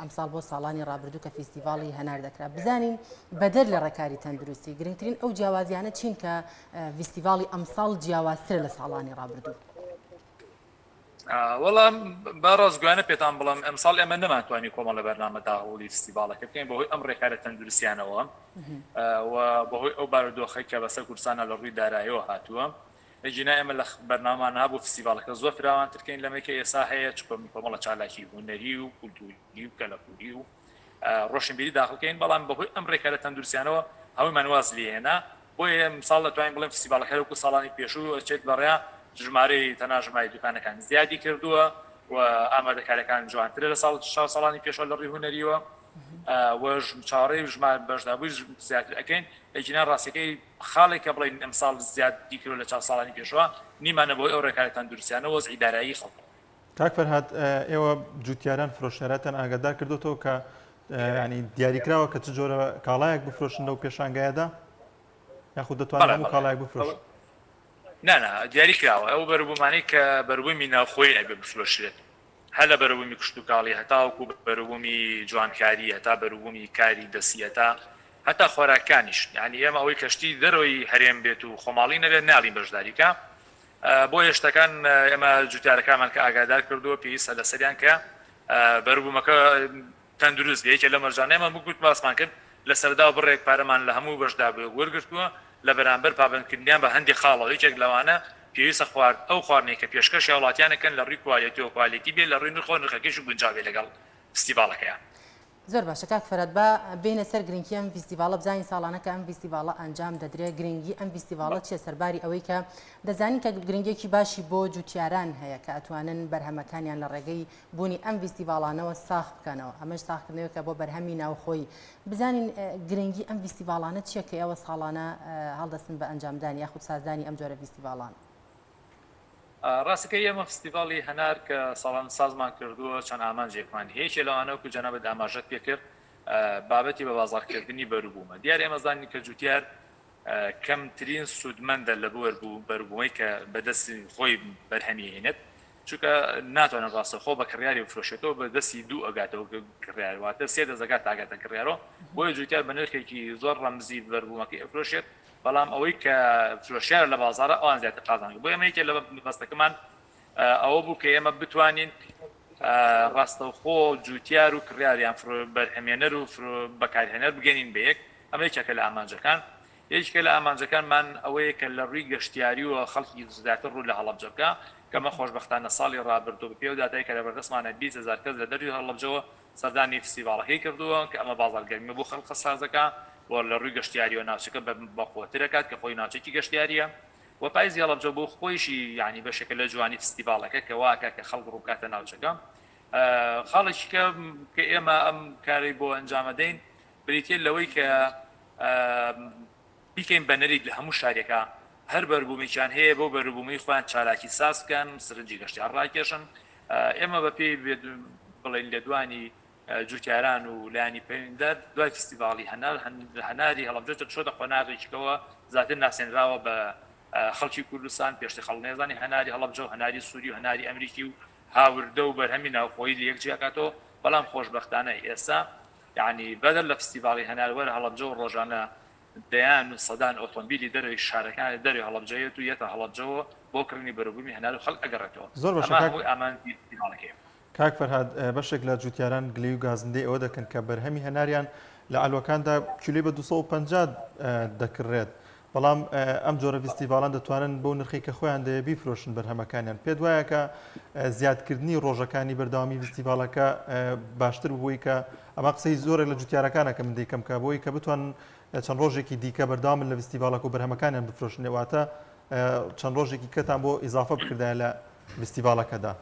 A: ئەمساڵ بۆ ساڵانی ڕابردوو کە فیستیڤاڵی هەنار دەکرا بزانین بەدەر لە ڕێکاری تەندروستی گرنگترین ئەو جیاوازیانە چین کە فیستیڤاڵی ئەمساڵ جیاوازترە لە ساڵانی ڕابردوو؟
E: وەڵا با ڕاستگۆیانە پێتان بڵێم ئەمساڵ ئێمە نەمانتوانی کۆمەڵە بەرنامە داهۆڵی فستیڤاڵەکە بکەین بەهۆی ئەم ڕێکارە تەندروستیانەوە و بەهۆی ئەو بارودۆخەی کە بەسەر کوردستانە لە ڕووی دارایەوە هاتووە ئەگینا ئێمە لە بەرنامەمان هەبوو فستیڤاڵەکە زۆر فراوانتر کەین لەمەی کە ئێستا هەیە چونکە کۆمەڵە چالاکی هونەری و کولتووری و کەلەپوری و ڕۆشنبیری داخل کەین بەڵام بەهۆی ئەم ڕێکارە تەندروستیانەوە هەموومان واز لێهێنا بۆیە ئەمساڵ دەتوانین بڵێین فستیڤاڵەکە وەکو ساڵانی پێشوو ئەچێت بەڕێ، ژمارەی تەنها ژمارەی دوکانەکان زیادی کردووە و ئامادەکاریەکان جوانترە لە ساڵ چاو ساڵانی پێشوە لە ڕووی هونەریەوە و چاوەڕێی ژمارە بەشداربووی زیاتر ئەکەین ئەگینا ڕاستیەکەی خاڵێک کە بڵێین ئەمساڵ زیادی کردووە لە چاو ساڵانی پێشوە نیمانە بەهۆی ئەو ڕێکارە تەندروستیانە وەزعی دارایی خەڵکەوە.
B: کاک فەرهاد ئێوە جوتیاران فرۆشیاراتان ئاگادار کردوتەوە کە ینی دیاریکراوە کە چ جۆرە کاڵایەک بفرۆشن لەو پێشانگایەدا یاخود دەتوانن هەموو کاڵایەک بفرۆشن؟
E: نا نا دیاری کراوە ئەو بەروبوومانەی کە بەروبوومی ناوخۆیی ئەبێ بفرۆشرێت هەر لە بەروبوومی کشتوکاڵی هەتاوەکو بەروبوومی جوانکاری هەتا بەروبوومی کاری دەستی هەتا هەتا خۆراکانیش یعنی ئێمە ئەوەی کەشتی دەرەوەی هەرێم بێت و خۆماڵی نەبێت ناڵین بەشداری کە بۆیە شتەکان ئێمە جوتیارەکانمان کە ئاگادار کردووە پێویستە لەسەریان کە بەروبوومەکە تەندروست بێ یەکێ لەو مەرجانە ئێمە بگوت باسمان کرد لە سەردا بڕێک پارەمان لە هەموو بەشداربوویەک وەرگرتووە لە بەرامبەر پابەندکردنیان بە هەندێ خاڵەوە یەکێک لەوانە پێویستە خوارد ئەو خواردنەی کە پێشکەشی هاوڵاتیان ئەکەن لە ڕووی کوالێتیەوە کوالێتی بێ لە ڕووی نرخەوە نرخەکەیشی گونجاو بێ لەگەڵ فستیڤاڵەکەیان.
A: زۆر باشە کاک فەرهاد با بێینە سەر گرنگی ئەم ڤیستیڤاڵە بزانین ساڵانە کە ئەم ڤیستیڤاڵە ئەنجام دەدرێ گرنگی ئەم ڤیستیڤاڵە چیە سەرباری ئەوەی کە دەزانین کە گرنگێکی باشی بۆ جوتیاران هەیە کە ئەتوانن بەرهەمەکانیان لە ڕێگەی بوونی ئەم ڤیستیڤاڵانەوە ساخ بکەنەوە ئەمەش ساخکردنەوەکە بۆ بەرهەمی ناوخۆیی بزانین گرنگی ئەم ڤیستیڤاڵانە چیە کە ئێوە ساڵانە هەڵدەستن بە ئەنجامدانی یاخود سازدانی ئەم جۆرە ڤیستیڤاڵانە؟
E: ڕاستەکەی ئێمە فستیڤاڵی هەنار کە ساڵانە سازمان کردووە چەند ئامانجێکمان هەیە، یەکێ لەوانە وەکو جەنابت ئاماژەت پێ کرد بابەتی بە بازاڕکردنی بەروبوومە. دیارە ئێمە زانین کە جوتیار کەمترین سوودمەندە لە بەروبوومەی کە بە دەستی خۆی بەرهەمی هێنێت، چونکە ناتوانێت ڕاستەوخۆ بە کڕیاری بفرۆشێتەوە، بە دەستی دوو ئەگاتەوە کڕیار، واتە سێ دەست ئەگات تا ئەگاتە کڕیارەوە، بۆیە جوتیار بە نرخێکی زۆر ڕەمزی بەروبوومەکەی ئەفرۆشێت، بەڵام ئەوەی کە فرۆشیارە لە بازاڕە ئەوان زیاتر قازانج بۆ ئێمە یەکێ لە مەبەستەکەمان ئەوە بوو کە ئێمە بتوانین ڕاستەوخۆ جوتیار و کڕیار یان بەرهەمێنەر و بەکارهێنەر بگەنین بە یەک ئەمە یەکێکە لە ئامانجەکان یەکێکە لە ئامانجەکانمان ئەوەیە کە لە ڕووی گەشتیاریەوە خەڵکی زیاتر ڕوو لە هەڵەبجە بکە کەمە خۆشبەختانە ساڵی ڕابردوو بە پێی ئەو داتای کە لە بەردەستمانە 20 هەزار کەس لە دەروی هەڵەبجەوە سەردانی فستیڤاڵەکەی کردووە کە ئەمە بازاڕگەرمیە بۆ خەڵکە سازەکە و لە ڕووی گەشتیاریەوە ناوچەکە بەقوەتر ئەکات کە خۆی ناوچەیەکی گەشتیاریە و پایزی هەڵەبجە بۆ خۆیشی یانی بەشێکە لە جوانی فستیڤاڵەکە کە وا ئەکات کە خەڵک ڕووبکاتە ناوچەکە. خاڵێکی کە کە ئێمە ئەم کارەی بۆ ئەنجامەدەین بریتیە لەوەی کە بیکەین بە نەریت لە هەموو شارێکا هەر بەروبوومێکیان هەیە بەو بەروبوومەی خۆیان چالاکی ساز بکەن، سرنجی گەشتیار ڕاکێشن. ئێمە بە پێی بڵێین لێدوانی جوتیاران و لایەنی پەیوەندیدار دوای فستیڤاڵی هەنار، هەناری هەڵەبجە چۆتە قۆناغێکیکەوە زیاتر ناسێنراوە بە خەڵکی کوردستان، پێشتر خەڵک نەیزانی هەناری هەڵەبجە و هەناری سووری و هەناری ئەمریکی و هاوردە و بەرهەمی ناوخۆیی لە یەک جیاکاتەوە، بەڵام خۆشبەختانە ئێستا. یەعنی بەدەر لە فستیڤاڵی هەنار وەرە هەڵەبجە و ڕۆژانە دەیان و سەدان ئۆتۆمبیلی دەرەوەی شارەکانی دەرەوەی هەڵەبجە یەت و یەتە هەڵەبجەوە بۆ کڕینی بەروبوومی هەنار و خەڵک ئەگەڕێتەوە.
B: زۆر باشە
E: ئەمە
B: کاک
E: هەمووی ئامانجی فستیڤاڵەکەیە.
B: کاک فەرهاد بەشێک لە جوتیاران گلەی و گازندەی ئەوە دەکەن کە بەرهەمی هەناریان لە عەلوەکاندا کیلۆی بە 250 دەکڕێت بەڵام ئەم جۆرە ڤیستیڤاڵان دەتوانن بەو نرخەی کە خۆیان دەیە بیفرۆشن بەرهەمەکانیان پێت وایە کە زیادکردنی ڕۆژەکانی بەردەوامی ڤیستیڤاڵەکە باشتر بووی کە ئەمە قسەی زۆرێک لە جوتیارەکانە کە من دەیکەم کە بۆی کە بتوانن چەند ڕۆژێکی دیکە بەردەوامن لە ڤیستیڤاڵەکە و بەرهەمەکانیان بفرۆشن واتە چەند ڕۆژێکی کەتان بۆ ئیزافە بکردایە لە ڤیستیڤاڵەکەدا.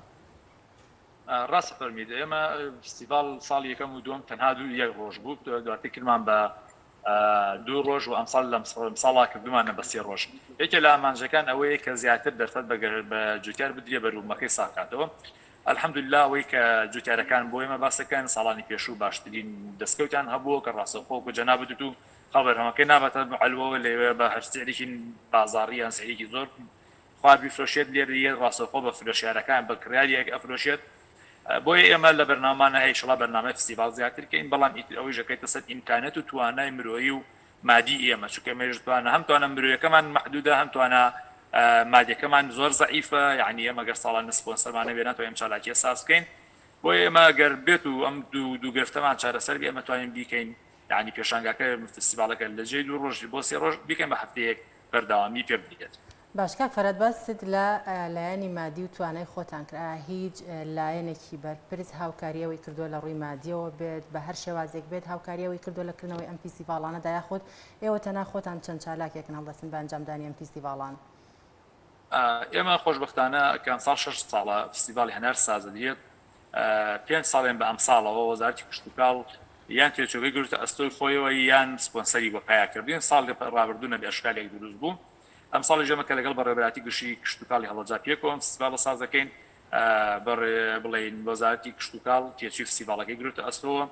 E: ڕاستە فەرمیت ئێمە فستیڤاڵ ساڵی یەکەم و دووەم تەنها دوو یەک ڕۆژ بوو دواتر کردمان بە دوو ڕۆژ و ئەمساڵ لەم ساڵا کردومانە بە سێ ڕۆژ یەکێ لە ئامانجەکان ئەوەیە کە زیاتر دەرفەت بە جوتیار بدرێ بەروبوومەکەی ساغکاتەوە الحمدللە ئەوەی کە جوتیارەکان بۆ ئێمە باسەکەن ساڵانی پێشوو باشترین دەستکەوتیان هەبووە کە ڕاستەوخۆ وەکو جەنابت وتوو خەڵ بەرهەمەکەی ناباتە عەلوەوە لەوێ بە هەر سعرێکی بازاڕی یان سعرێکی زۆر خوار بیفرۆشێت لێرە یەت ڕاستەوخۆ بە فرۆشیارەکان بە کڕیاریەک ئەفرۆشێت بۆیە ئێمە لە بەرنامانە هەیە ئیشەڵا بەرنامەی فستیڤاڵ زیاتر کەین بەڵام ئیتر ئەوەیش ئەکەیتە سەر ئیمکانەت و توانای مرۆیی و مادی ئێمە چونکە ئێمەش توانا هەم توانا مرۆیەکەمان مەحدودە هەم توانا مادیەکەمان زۆر زەعیفە یعنی ئێمە گەر ساڵانە سپۆنسەرمان نەبێ ناتوانین ئەم چالاکیە ساز بکەین بۆیە ئێمە گەر بێت و ئەم دوو دوو گرفتەمان چارەسەر بێ ئێمە توانین بیکەین یعنی پێشانگاکە فستیڤاڵەکە لە جێی دوو ڕۆژ بۆ سێ ڕۆژ بیکەین بە هەفتەیەک بەردەوامی پێ بدرێت.
A: باش کاک فەرهاد باست لە لایەنی مادی و توانای خۆتان کرد ئایا هیچ لایەنێکی بەرپرس هاوکاری ئەوەی کردووە لە ڕووی مادیەوە بێت بە هەر شێوازێک بێت هاوکاری ئەوەی کردووە لە کردنەوەی ئەم فیستیڤاڵانەدا یاخود ئێوە تەنها خۆتان چەند چالاکێکن هەڵدەستن بە ئەنجامدانی ئەم فیستیڤاڵانە؟
E: ئێمە خۆشبەختانە کە ئەمساڵ شەش ساڵە فستیڤاڵی هەنار سازدرێت پێنج ساڵێن بە ئەمساڵەوە وەزارەتی کشتوکاڵ یان تێچووەکەی گرتە ئەستۆی خۆیەوە یان سپۆنسەری بۆ پەیا کردین ساڵی ڕابردوو نەبێ ئەشکالێک دروست بوو ئەمساڵیش ئێمە کە لەگەڵ بەڕێوەبەرایەتی گشتی کشتوکاڵی هەڵەبجە پێکەوە ئەم فستیڤاڵە ساز دەکەین بەڕێ بڵێین وەزارەتی کشتوکاڵ تێچووی فستیڤاڵەکەی گرتە ئەستۆوە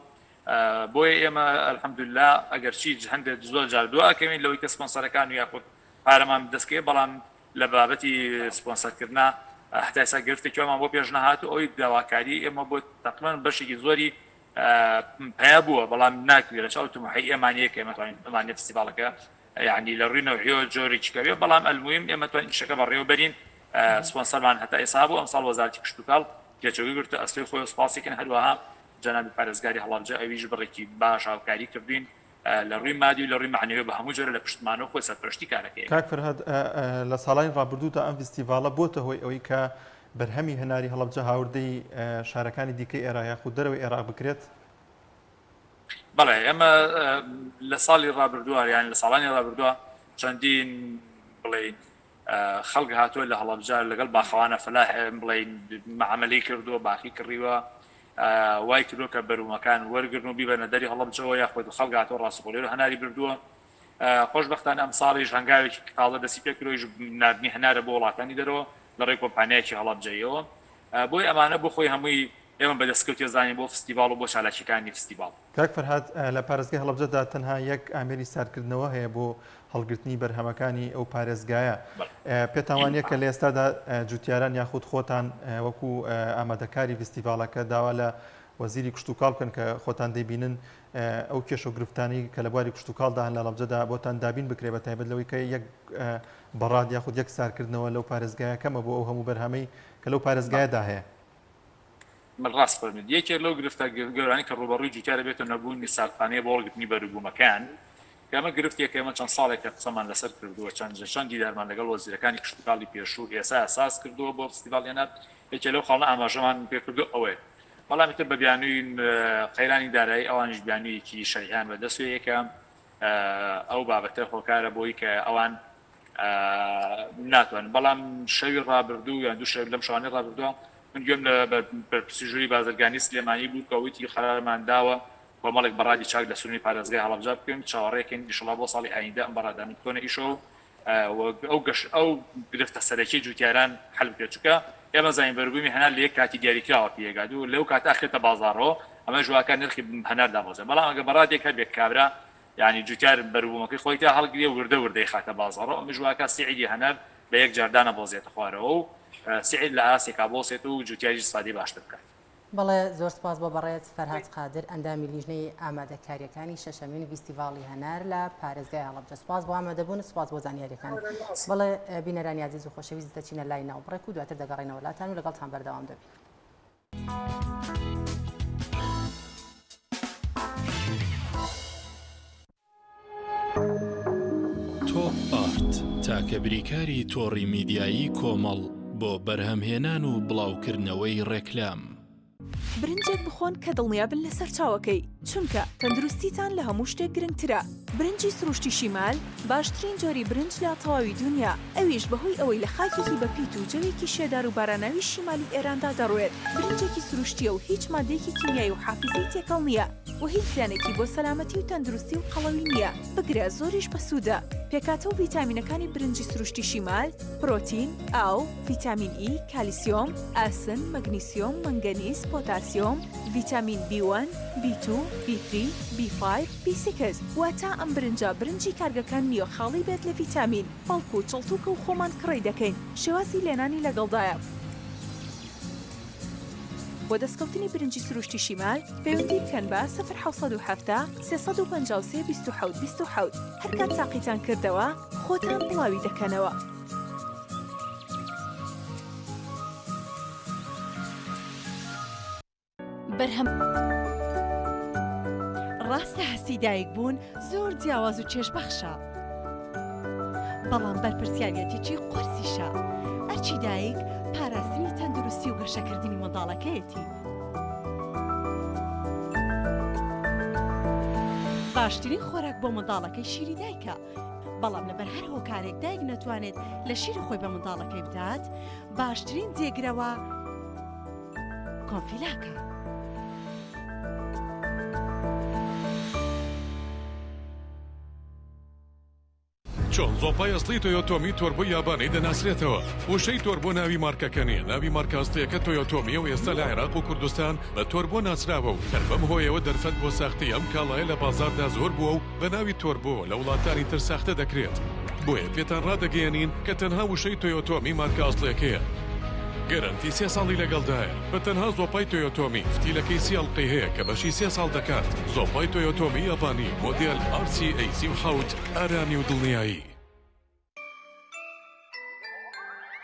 E: بۆیە ئێمە الحمدللە ئەگەرچی هەندێک زۆر جار دوا ئەکەوین لەوەی کە سپۆنسەرەکان و یاخود پارەمان بدەستکەوێت بەڵام لە بابەتی سپۆنسەرکردنا هەتا ئێستا گرفتێکی وامان بۆ پێش نەهات و ئەوەی داواکاری ئێمە بۆ تەقریبەن بەشێکی زۆری پەیا بووە بەڵام ناکرێت لە چاو تموحی ئێمە نییە کە ئێمە توانین بمانێ فستیڤاڵەکە یعنی لە ڕووی نەوعیەوە جۆرێکی کەوێ بەڵام ئەلمویم ئێمە توانین ئیشەکە بەڕێوە بەرین سپۆنسەرمان هەتا ئێستا بوو ئەمساڵ وەزارەتی کشتوکاڵ تێچووی گرتە ئەستۆی خۆی و سپاسی کەن هەروەها جەنابی پارێزگاری هەڵەبجە ئەویش بڕێکی باش هاوکاری کردوین لە ڕووی مادی و لە ڕووی مەعنەوی بە هەموو جۆرە لە پشتمانەوە خۆی سەرپەرشتی کارەکەی.
B: کاک فەرهاد لە ساڵانی ڕابردوودا ئەم ڤیستیڤاڵە بۆتە هۆی ئەوەی کە بەرهەمی هەناری هەڵەبجە هاوردەی شارەکانی دیکەی ئێراق یاخود دەرەوەی ئێراق بکرێت؟
E: بەڵێ ئێمە لە ساڵی ڕابردووە یان لە ساڵانی ڕابردووە چەندین بڵێین خەڵک هاتووە لە هەڵەبجە لەگەڵ باخەوانە فەلاح بڵێین مەعامەلەی کردووە باخی کڕیوە وای کردووە کە بەرومەکان وەرگرن و بیبەنە دەری هەڵەبجەوە یاخود خەڵک هاتووە ڕاستەوخۆ لێرە هەناری بردووە خۆشبەختانە ئەمساڵیش هەنگاوێکی تازە دەستی پێکردووە ناردنی هەنارە بۆ وڵاتانی دەرەوە لە ڕێی کۆمپانیایەکی هەڵەبجەیەوە بۆیە ئەمانە بۆ خۆی هەمووی ئێمە بە دەستکەوتی ئەزانین بۆ فستیڤاڵ و بۆ چالاکیەکانی فستیڤاڵ.
B: کاک فەرهاد لە پارێزگای هەڵەبجەدا تەنها یەک ئامێری ساردکردنەوە هەیە بۆ هەڵگرتنی بەرهەمەکانی ئەو پارێزگایە. پێتان وانییە کە لە ئێستادا جوتیاران یاخود خۆتان وەکو ئامادەکاری ڤیستیڤاڵەکە داوا لە وەزیری کشتوکاڵ بکەن کە خۆتان دەیبینن ئەو کێشە و گرفتانەی کە لە بواری کشتوکاڵدا هەن لە هەڵەبجەدا بۆتان دابین بکرێت بە تایبەت لەوەی کە یەک بەڕاد یاخود یەک سارکردنەوە لەو پارێزگایە کەمە بۆ ئەو هەموو بەرهەمەی کە لەو پارێزگایەدا هەیە.
E: من ڕاست فەرمووت یەکێک لەو گرفتە گەورانەی کە ڕووبەڕووی جووتیار ئەبێتەوە نەبوونی ساردخانەیە بۆ هەڵگرتنی بەروبوومەکان کە ئەمە گرفتێکە ئێمە چەند ساڵێکە قسەمان لەسەر کردووە چەند چەند دیدارمان لەگەڵ وەزیرەکانی کشتوکاڵی پێشوو ئێستا ساز کردووە بۆ فستیڤاڵی هەنار یەکێ لەو خاڵانە ئاماژەمان پێ کردووە ئەوەیە بەڵام ئیتر بە بیانووی قەیرانی دارایی ئەوانیش بیانوویەکی شەرعیان بەدەستەوەیە کە ئەو بابەتە هۆکارە بۆی کە ئەوان ناتوانن بەڵام شەوی ڕابردوو یان دوو شەو لەم شەوانەی ڕابردووە من گوێم لە بەرپرسی ژووری بازرگانی سلێمانی بوو کە وتی قەرارمان داوە کۆمەڵێک بەڕادی چاک لە سنووری پارێزگای هەڵەبجە بکەین چاوەڕێکەین ئیشەڵا بۆ ساڵی ئایندە ئەم بەڕادانە بکەونە ئیشەوە و ئەو گەش ئەو گرفتە سەرەکی جوتیاران حل بکرێت چونکە ئێمە زانین بەروبوومی هەنار لە یەک کاتی دیاریکراوە پێگات و لەو کاتە ئەخرێتە بازاڕەوە ئەمەش واکە نرخی هەنار دابەزێت بەڵام ئەگەر بەڕادێک هەبێت کابرا یانی جوتیار بەروبومەکەی خۆی تا هەڵگرێ وردە وردە ئەیخاتە بازاڕەوە ئەمەش واکا سعری هەنار بە یەک جار دانەبەزێتە خوارەوە و سعر لە ئاستێکا بوەسێت و جوتیاریش ئیستفادەی باشتر بکات.
A: بەڵێ زۆر سپاس بۆ بەڕێز فەرهاد قادر ئەندامی لیژنەی ئامادەکاریەکانی شەشەمین ڤیستیڤاڵی هەنار لە پارێزگای هەڵەبجە سپاس بۆ ئامادەبوون سپاس بۆ زانیاریەکان بەڵێ بینەرانی ئازیز و خۆشەویست دەچینە لای ناوبڕێک و دواتر دەگەڕێنەوە لاتان و لەگەڵتان بەردەوام دەبین.
D: تۆپ ئارت، تاکە بریکاری تۆڕی میدیایی کۆمەڵ بۆ بەرهەمهێنان و بڵاوکردنەوەی ڕێکلام.
F: برنجێک بخۆن کە دڵنیابن لە سەرچاوەکەی، چونکە تەندروستیتان لە هەموو شتێک گرنگترە. برنجی سروشتی شیمال باشترین جۆری برنج لە تەواوی دونیا، ئەویش بەهۆی ئەوەی لە خاکێکی بەپیت و جەوێکی شێدار و باراناوی شیمالی ئێراندا دەڕوێت، برنجێکی سروشتییە و هیچ ماددەیەکی کیمیایی و حافیزەی تێکەڵ نییە. و هیچ زیانێکی بۆ سەلامەتی و تەندروستی و قەڵەوی نییە، بگرە زۆریش بەسوودە. پێکهاتە و ڤیتامینەکانی برنجی سروشتی شیمال، پرۆتین، ئاو، ڤیتامین ئی، کالیسیۆم، ئاسن، مەگنیسیۆم، مەنگەنیز، پۆتاسیۆم، ڤیتامین بی وەن، بی تو، بی ثری، بی فایڤ، بی سیکس، واتە ئەم برنجە برنجی کارگەکان نییە خاڵی بێت لە ڤیتامین، بەڵکو چڵتوکە و خۆمان کڕی دەکەین، شێوازی لێنانی لەگەڵدایە. بۆ دەستکەوتنی برنجی سروشتی شیمال پەیوەندی بکەن بە، 0770 353 27 27، هەرکات تاقیتان کردەوە خۆتان بڵاوی دەکەنەوە.
G: بەرهەم. ڕاستە هەستی دایک بوون زۆر جیاواز و چێژبەخشە، بەڵام بەرپرسیاریەتێکی قورسیشە. ئەرکی دایک پاراستنی تەندروستی و گەشەکردنی منداڵەکەیەتی. باشترین خۆراک بۆ منداڵەکەی شیری دایکە، بەڵام لەبەر هەر هۆکارێک دایک نەتوانێت لە شیری خۆی بە منداڵەکەی بدات، باشترین جێگرەوە کۆنفیلاکە.
H: چۆن زۆپای ئەسڵی تۆیۆتۆمی تۆربۆی یابانی دەناسرێتەوە؟ وشەی تۆربۆ ناوی مارکەکە نییە، ناوی مارکە ئەسڵییەکە تۆیۆتۆمییە و ئێستا لە عێراق و کوردستان بە تۆربۆ ناسراوە و هەر بەم هۆیەوە دەرفەت بۆ ساختەی ئەم کاڵایە لە بازاڕدا زۆر بووە و بە ناوی تۆربۆ لە وڵاتانی تر ساختە دەکرێت. بۆیە پێتان ڕادەگەیەنین کە تەنها وشەی تۆیۆتۆمی مارکە ئەسڵیەکەیە. گەرەنتی سێ ساڵی لەگەڵدایە. بە تەنها زۆپای تۆیۆتۆمی فتیلەکەی سی ئەڵقەی هەیە کە بەشی سێ ساڵ دەکات. زۆپای تۆیۆتۆمی یابانی مۆدێل RCA 37 ئارامی و دڵنیایی.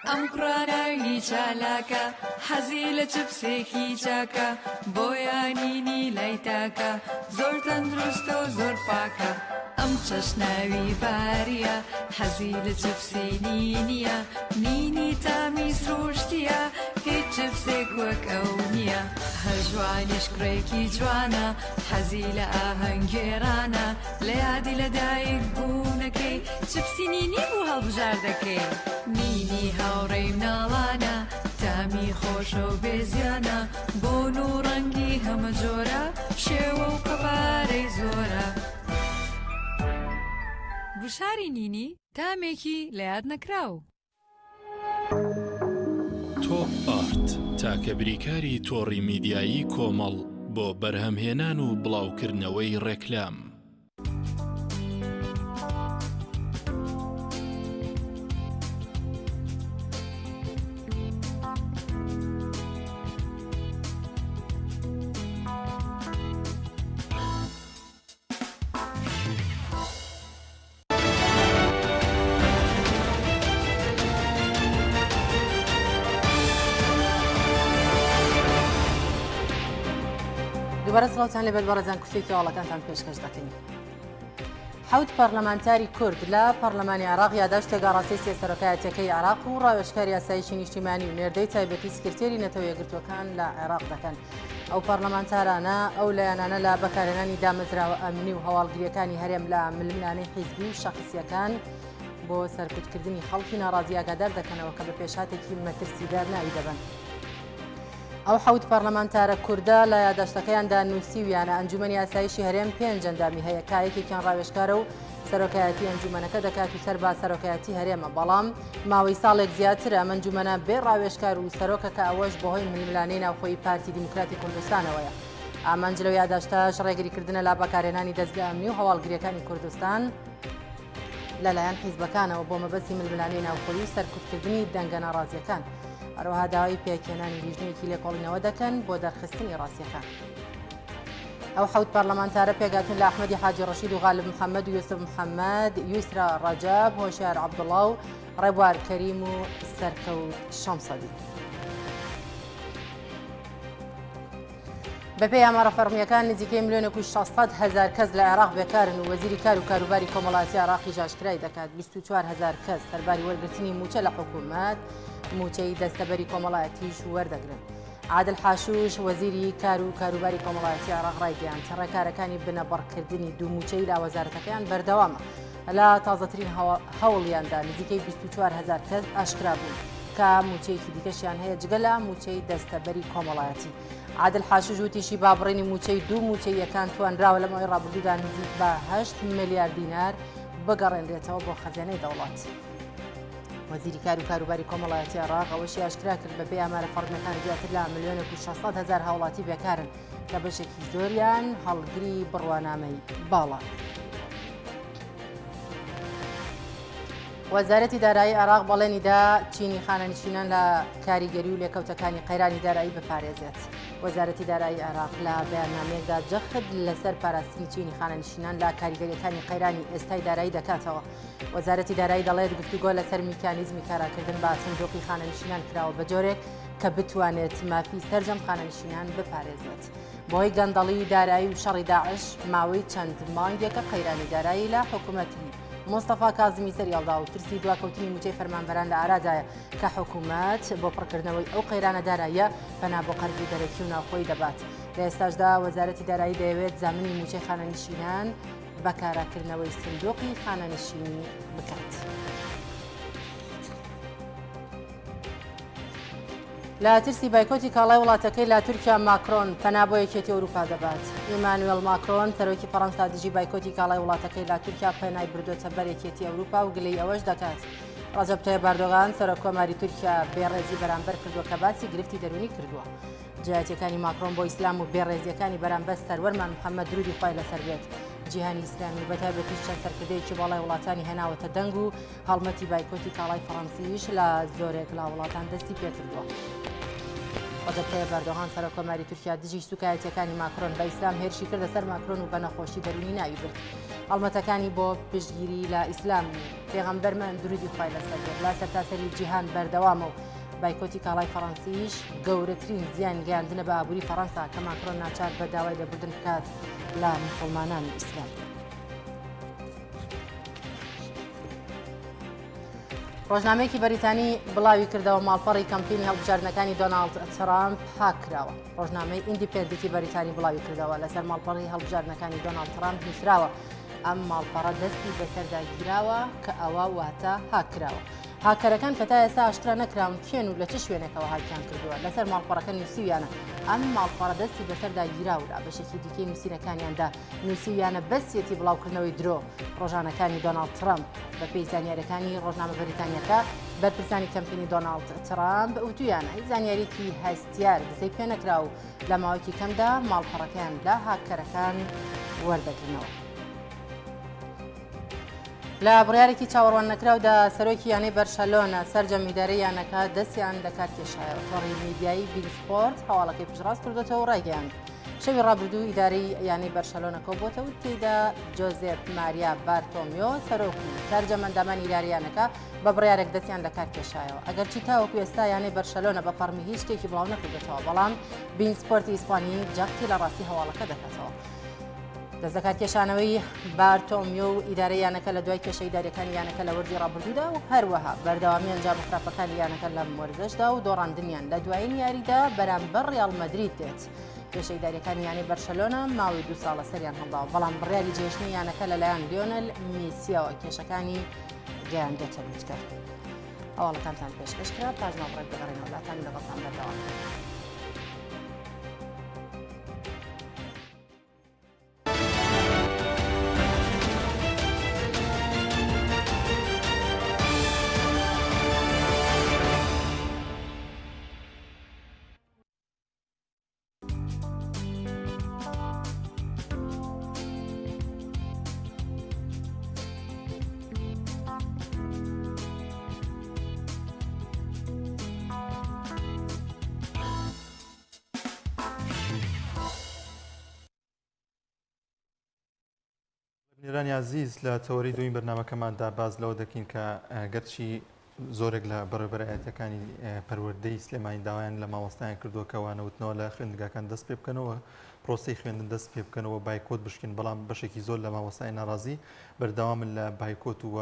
I: ئەم کوڕە ناوی چالاکە حەزی لە چپسێکی چاکە بۆیانینی لای تاکە زۆر تەندروستە و زۆر پاکە ئەم چەشناوی باریە حەزی لە چپسی نینیە نینی تامی سروشتیە هیچ چپسێک وەک ئەو نییە هەژوانیش کوڕێکی جوانە حەزی لە ئاهەنگگێڕانە لە یادی لە دایک بوونەکەی چپسی نینی بوو هەڵبژاردەکەی. نینی هاوڕێی مناڵانە تامی خۆشە و بێ زیانە بۆن و ڕەنگی هەمە جۆرە شێوە و قەبارەی زۆرە. گوشاری نینی تامێکی لە یاد نەکراو.
D: تۆپ ئارت، تاکە بریکاری تۆڕی میدیایی کۆمەڵ بۆ بەرهەمهێنان و بڵاوکردنەوەی ڕێکلام.
A: دووبارە سڵاوتان لێبێت بەڕێزان کورتێکی هەواڵەکانتان پێشکەش دەکەین. حەوت پەرلەمانتاری کورد لە پەرلەمانی عێراق یاداشتێک ئاڕاستەی سێ سەرۆکایەتیەکەی عێراق و ڕاوێژکاری ئاسایشی نیشتیمانی و نێردەی تایبەتی سکرتێری نەتەوە یەکگرتووەکان لە عێراق دەکەن. ئەو پەرلەمانتارانە ئەو لایەنانە لە بەکارهێنانی دامەزراوە ئەمنی و هەواڵگرییەکانی هەرێم لە ململانێی حیزبی و شەخسییەکان بۆ سەرکوتکردنی خەڵکی ناڕازی ئاگادار دەکەنەوە کە بە پێشهاتێکی مەترسیدار ناوی دەبەن. ئەو حەوت پەرلەمانتارە کوردە لە یاداشتەکەیاندا نووسیویانە ئەنجومەنی ئاسایشی هەرێم پێنج ئەندامی هەیە کا یەکێکیان ڕاوێژکارە و سەرۆکایەتی ئەنجومەنەکە دەکات و سەر بە سەرۆکایەتی هەرێمە بەڵام ماوەی ساڵێک زیاترە ئەم ئەنجومەنە بێ ڕاوێژکار و سەرۆکە کە ئەوەش بەهۆی ململانێی ناوخۆیی پارتی دیموکراتی کوردستانەوەیە. ئامانج لەو یاداشتەش ڕێگریکردنە لە بەکارهێنانی دەزگا ئەمنی و هەواڵگرییەکانی کوردستان لەلایەن حیزبەکانەوە بۆ مەبەستی ململانێی ناوخۆیی و سەرکوتکردنی دەنگە ناڕازییەکان. هەروەها داوای پێکهێنانی لیژنەیەکی لێکۆڵینەوە دەکەن بۆ دەرخستنی ڕاستیەکان. ئەو حەوت پەرلەمانتارە پێکهاتوون لە ئەحمەدی حاجی ڕەشید و غالب محەممەد و یوسف محەممەد، یوسرا ڕەجەب، هۆشیار عەبدوڵا و ڕێبوار کەریم و سەرکەوت شەمسەدین. بەپێی ئامارە فەڕمییەکان نزیکەی ملیۆنێک و 600 هەزار کەس لە عێراق بێکارن و وەزیری کار و کاروباری کۆمەڵاتی عێراقیش ئاشکرای دەکات 24 هەزار کەس سەرباری وەرگرتنی مووچە لە حکوومەت مووچەی دەستەبەری کۆمەڵایەتیش وەردەگرن. عادل حاشوش وەزیری کار و کاروباری کۆمەڵایەتی عێراق ڕایگەیاند ڕێکارەکانی بنەبڕکردنی دوو مووچەی لە وەزارەتەکەیان بەردەوامە لە تازەترین هەوڵیاندا نزیکەی 24 هەزار کەس ئاشکرا بوون کە مووچەیەکی دیکەشیان هەیە جگە لە مووچەی دەستەبەری کۆمەڵایەتی. عادل حاشوش وتیشی با بڕینی مووچەی دوو مووچەییەکان توانراوە لە ماوەی ڕابردوودا نزیک بە 8 ملیار دینار بگەڕێنرێتەوە بۆ خەزێنەی دەوڵەت. وەزیری کار و کاروباری کۆمەڵایەتی عێراق ئەوەشی ئاشکرا کرد بەپێی ئامارە فەڕمیەکان زیاتر لە ملیۆنێک و 600 هەزار هاوڵاتی بێکارن کە بەشێکی زۆریان هەڵگری بڕوانامەی باڵان. وەزارەتی دارایی عێراق بەڵێنی دا چینی خانەنشینان لە کاریگەری و لێکەوتەکانی قەیرانی دارایی بپارێزێت. وەزارەتی دارایی عێراق لە بەیاننامەیەکدا جەخت لەسەر پاراستنی چینی خانەنشینان لە کاریگەریەکانی قەیرانی ئێستای دارایی دەکاتەوە. وەزارەتی دارایی دەڵێت گفتوگۆ لەسەر میکانیزمی کاراکردن بە سندوقی خانەنشینان کراوە بە جۆرێک کە بتوانێت مافی سەرجەم خانەنشینان بپارێزێت. بەهۆی گەندەڵی دارایی و شەڕی داعش ماوەی چەند مانگێکە قەیرانی دارایی لە حکوومەتی مستەفا کازمی سەریهەڵدا و ترسی دواکەوتنی مووچەی فەرمانبەران لە ئارادایە کە حکوومەت بۆ پڕکردنەوەی ئەو قەیرانە داراییە پەنا بۆ قەرزی دەرەکی و ناوخۆیی دەبات. لە ئێستاشدا وەزارەتی دارایی دەیەوێت زامنی مووچەی خانەنشینان بە کاراکردنەوەی سندوقی خانەنشینی بکات. لە ترسی بایکۆتی کاڵای وڵاتەکەی لە تورکیا ماکرۆن پەنا بۆ یەکێتی ئەوروپا دەبات. ئیمانوێل ماکرۆن سەرۆکی فەڕەنسا دژی بایکۆتی کاڵای وڵاتەکەی لە تورکیا پەنای بردۆتە بەر یەکێتی ئەوروپا و گلەی ئەوەش دەکات ڕەجەب تەیب ئەردۆغان سەرۆک کۆماری تورکیا بێڕێزی بەرامبەر کردووە کە باسی گرفتی دەروونی کردووە. دژایەتیەکانی ماکرۆن بۆ ئیسلام و بێڕێزیەکانی بەرامبەر سەروەرمان محەممەد درودی خوای لەسەر بێت جیهانی ئیسلامی و بەتایبەتیش چەند سەرکردەیەکی باڵای وڵاتانی هێناوەتە دەنگ و هەڵمەتی بایکۆتی کاڵای فەڕەنسیش لە زۆرێک لە وڵاتان دەستی پێکردووە. ڕەجەب تەیب ئەردۆغان سەرۆککۆماری تورکیا دژی سوکایەتیەکانی ماکرۆن بە ئیسلام هێرشی کردە سەر ماکرۆن و بە نەخۆشی دەروونی ناوی برد. هەڵمەتەکانی بۆ پشتگیری لە ئیسلام و پێغەمبەرمان درودی خوای لەسەر بێت لە سەرتاسەری جیهان بەردەوامە و بایکۆتی کاڵای فەڕەنسیش گەورەترین زیان گەیاندنە بە ئابووری فەڕەنسا کە ماکرۆن ناچار بە داوای لێبوردن بکات لە موسڵمانان و ئیسلام. ڕۆژنامەیەکی بەریتانی بڵاوی کردەوە ماڵپەڕی کەمپینی هەڵبژاردنەکانی دۆناڵد ترامپ هاک کراوە. ڕۆژنامەی ئیندیپێندنتی بەریتانی بڵاوی کردەوە لەسەر ماڵپەڕی هەڵبژاردنەکانی دۆناڵد ترامپ نووسراوە ئەم ماڵپەڕە دەستی بەسەردا گیراوە کە ئەوە واتە هاک کراوە. هاکەرەکان کە تا ئێستا ئاشکرا نەکراون کێن و لە چ شوێنێکەوە هاکیان کردووە لەسەر ماڵپەڕەکە نووسیویانە ئەم ماڵپەڕە دەستی بەسەردا گیراوە لە بەشێکی دیکەی نووسینەکانیاندا نووسیویانە بەسیەتی بڵاوکردنەوەی درۆ ڕۆژانەکانی دۆناڵد ترەمپ. بەپێی زانیاریەکانی ڕۆژنامە بەریتانیەکە، بەرپرسانی کەمپینی دۆناڵد ترەمپ وتویانە هیچ زانیاریەکی هەستیار دزەی پێنەکرا و لە ماوەیەکی کەمدا ماڵپەڕەکەیان لە هاککەرەکان وەردەگرنەوە. لە بڕیارێکی چاوەڕوان نەکراودا سەرۆکی یانەی بەرشەلۆنە سەرجەم ئیدارەی یانەکە دەستیان لەکار کێشایەوە. تۆڕی میدیایی بین سپۆرت هەواڵەکەی پشتڕاست کردۆتەوە و ڕایگەیاند، شەوی ڕابردوو ئیدارەی یانەی بەرشەلۆنە کۆبووەتەوە و تێیدا جۆزێپ ماریا بارتۆمیۆ سەرۆک و سەرجەم ئەندامانی ئیدارەی یانەکە بە بڕیارێک دەستیان لەکار کێشایەوە. ئەگەرچی تاوەکو ئێستا یانەی بەرشەلۆنە بە فەڕمی هیچ شتێکی بڵاو نەکردۆتەوە، بەڵام بین سپۆرتی ئیسپانی جەختی لە ڕاستی هەواڵەکە دەکاتەوە. دەستلەکارکێشانەوەی بارتۆمیۆ و ئیدارەی یانەکە لە دوای کێشە ئیداریەکانی یانەکە لە وەرزی ڕابردوودا و هەروەها بەردەوامی ئەنجامە خراپەکانی یانەکە لەم وەرزەشدا و دۆڕاندنیان لە دوایین یاریدا بەرامبەر ڕیاڵ مەدرید دێت. کێشە ئیداریەکانی یانەی بەرشەلۆنە ماوەی دوو ساڵە سەریان هەڵداوە، بەڵام بڕیاری جێهێشتنی یانەکە لەلایەن لیۆنێل میسیەوە کێشەکانی گەیاندۆتە لوتکە. هەواڵەکانتان پێشکەش کرا، پاش ماوەیەک دەگەڕێنەوە لاتان و لەگەڵتان بەردەوام.
B: بینەرانی ئازیز لە تەوەرەی دووەمی بەرنامەکەماندا باس لەوە دەکەین کە گەرچی زۆرێک لە بەڕێوەبەرایەتیەکانی پەروەردەی سلێمانی داوایان لە مامۆستایان کردووە کە وانەوتنەوە لە خوێندنگاکان دەست پێ بکەنەوە پرۆسەی خوێندن دەست پێ بکەنەوە بایکۆت بشکن بەڵام بەشێکی زۆر لە مامۆستای ناڕازی بەردەوامن لە بایکۆت و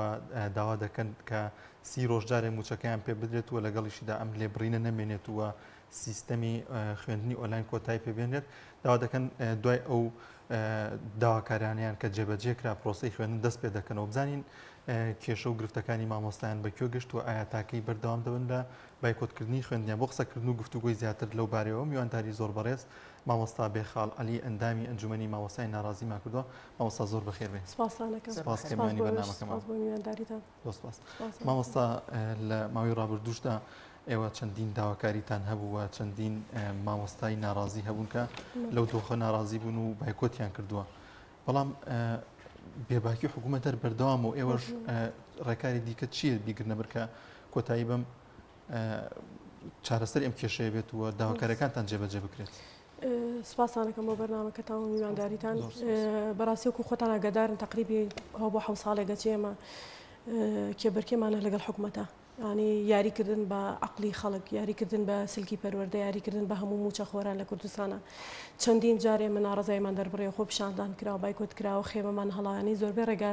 B: داوا دەکەن کە سی ڕۆژ جارێ موچەکەیان پێ بدرێت و لەگەڵیشیدا ئەم لێبڕینە نەمێنێت و سیستەمی خوێندنی ئۆنلاین کۆتایی پێبێنرێت داوا دەکەن دوای ئەو داواکاریانیان کە جێبەجێ کرا پرۆسەی خوێندن دەست پێ دەکەنەوە بزانین کێشە و گرفتەکانی مامۆستایان بە کوێ گەشت و ئایا تاکەی بەردەوام دەبن لە بایکۆتکردنی خوێندنیان بۆ قسەکردن و گفتوگۆی زیاتر لەو بارەیەوە میوانداری زۆر بەڕێز مامۆستا بێخاڵ عەلی ئەندامی ئەنجومەنی مامۆستای ناڕازیمان کردووە مامۆستا زۆر بەخێر بێن
J: سپاستان ئەکەم
B: سپاس کە میوانی بەرنامەکەمان
J: سپاس بۆ میوانداریتان
B: زۆر سپاس مامۆستا لە ماوەی ڕابردووشدا ئێوە چەندین داواکاریتان هەبوو و چەندین مامۆستای ناڕازی هەبوون کە لەو دۆخە ناڕازی بوون و بایکۆتیان کردووە بەڵام بێباکی حکوومەت هەر بەردەوام و ئێوەش ڕێکاری دیکە چییە بیگرنە بەر کە کۆتایی بەم چارەسەری ئەم کێشەیە بێت و داواکاریەکانتان جێبەجێ بکرێت؟
J: سپاستان ئەکەم بۆ بەرنامەکەتان و میوانداریتان بەڕاستی وەکو خۆتان ئاگادارن تەقریبی ئەوە بۆ حەوت ساڵێک ئەچێ ئێمە کێبەرکێمانە لەگەڵ حکومەتە یانی یاری کردن بە عەقڵی خەڵک، یاری کردن بە سلکی پەروەردە، یاری کردن بە هەموو مووچە خۆران لە کوردستانا. چەندین جار ئێمە ناڕەزاییمان دەربڕیوە، خۆپیشاندان کراوە، بایکۆت کراوە، خێمەمان هەڵا، یانی زۆربەی ڕێگا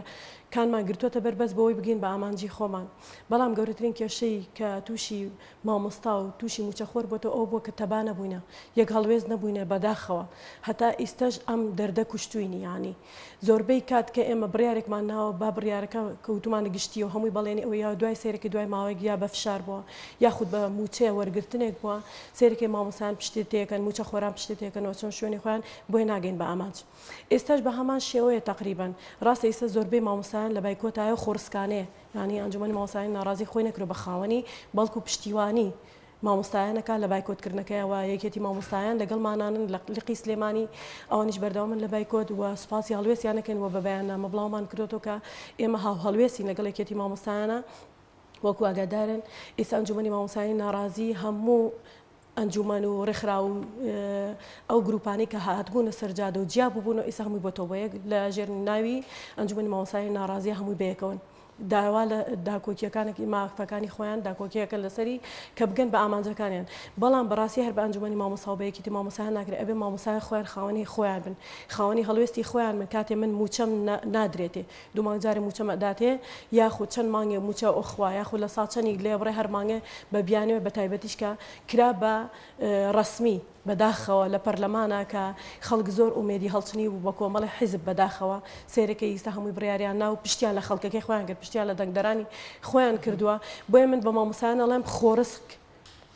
J: کانمان گرتووەتە بەر بەس بۆوەی بگەین بە ئامانجی خۆمان. بەڵام گەورەترین کێشەی کە تووشی مامۆستا و تووشی مووچەخۆر بۆتەوە ئەوە بووە کە تەبا نەبووینە، یەک هەڵوێست نەبووینە بەداخەوە هەتا ئیستەش ئەم دەردە کوشتووینی یانی. زۆربەی کات کە ئێمە بڕیارێکمان ناوە با بڕیارەکە کە وتومانە گشتیە و هەمووی بەڵێنی ئەوە یا دوای سەیرەکەی دوای ماوەیەک یا بە فشار بووە یاخود بە مووچە وەرگرتنێک بووە سەیرەکەی مامۆستایان پشتی تێکەن مووچە خۆران پشتی تێکەن و چۆن شوێنی خۆیان بۆیە ناگەین بە ئامانج ئێستاش بە هەمان شێوەیە تەقریبەن ڕاستە ئیستا زۆربەی مامۆستایان لە بایکۆتایە و خۆڕسکانەیە یانی ئەنجومەنی مامۆستایانی ناڕازی خۆی نەکردوە بە خاوەنی بەڵکو پشتیوانی مامۆستایانەکە لە بایکۆتکردنەکەی و یەکێتی مامۆستایان لەگەڵمانانن لە لقی سلێمانی ئەوانیش بەردەوامن لە بایکۆت و سوپاسی هەڵوێستیان ئەکەین و بە بەیاننامە بڵاومان کردۆتەوە کە ئێمە هاوهەڵوێستین لەگەڵ یەکێتی مامۆستایانە وەکو ئاگادارن ئێستا ئەنجومەنی مامۆستایانی ناڕازی هەموو ئەنجومەن و ڕێکخراو و ئەو گروپانەی کە هاتبوونە سەر جادە و جیا بووبوون و ئێستا هەمووی بۆتەوە بە یەک لە ژێر ناوی ئەنجومەنی مامۆستایانی ناڕازیە هەمووی بەیەکەوەن. داوا لە داکۆکیەکانێک مافەکانی خۆیان داکۆکیەکەن لەسەری کە بگەن بە ئامانجەکانیان بەڵام بەڕاستی هەر بە ئەنجومەنی مامۆستا و بە یەکێتی مامۆستایان ناکرێت ئەبێ مامۆستایان خۆیان خاوەنی خۆیان بن خاوەنی هەڵوێستی خۆیان بن کاتێ من موچەم نادرێتێ دوو مانگ جارێ موچەم ئەداتێ یاخود چەند مانگێ موچە ئۆخوا یاخود لە ساڵ چەنیک لێبڕێ هەر مانگێ بە بیانوێ بە تایبەتیش کە کرا بە ڕەسمی بەداخەوە لە پەرلەمانا کە خەڵک زۆر ئومێدی هەڵچنی بوو بە کۆمەڵی حیزب بەداخەوە سەیرەکەی ئیستا هەمووی بڕیاریان نا و پشتیان لە خەڵکەکەی خۆیان کرد پشتیان لە دەنگدەرانی خۆیان کردووە بۆیە من بە مامۆستایان ئەڵێم خۆڕسک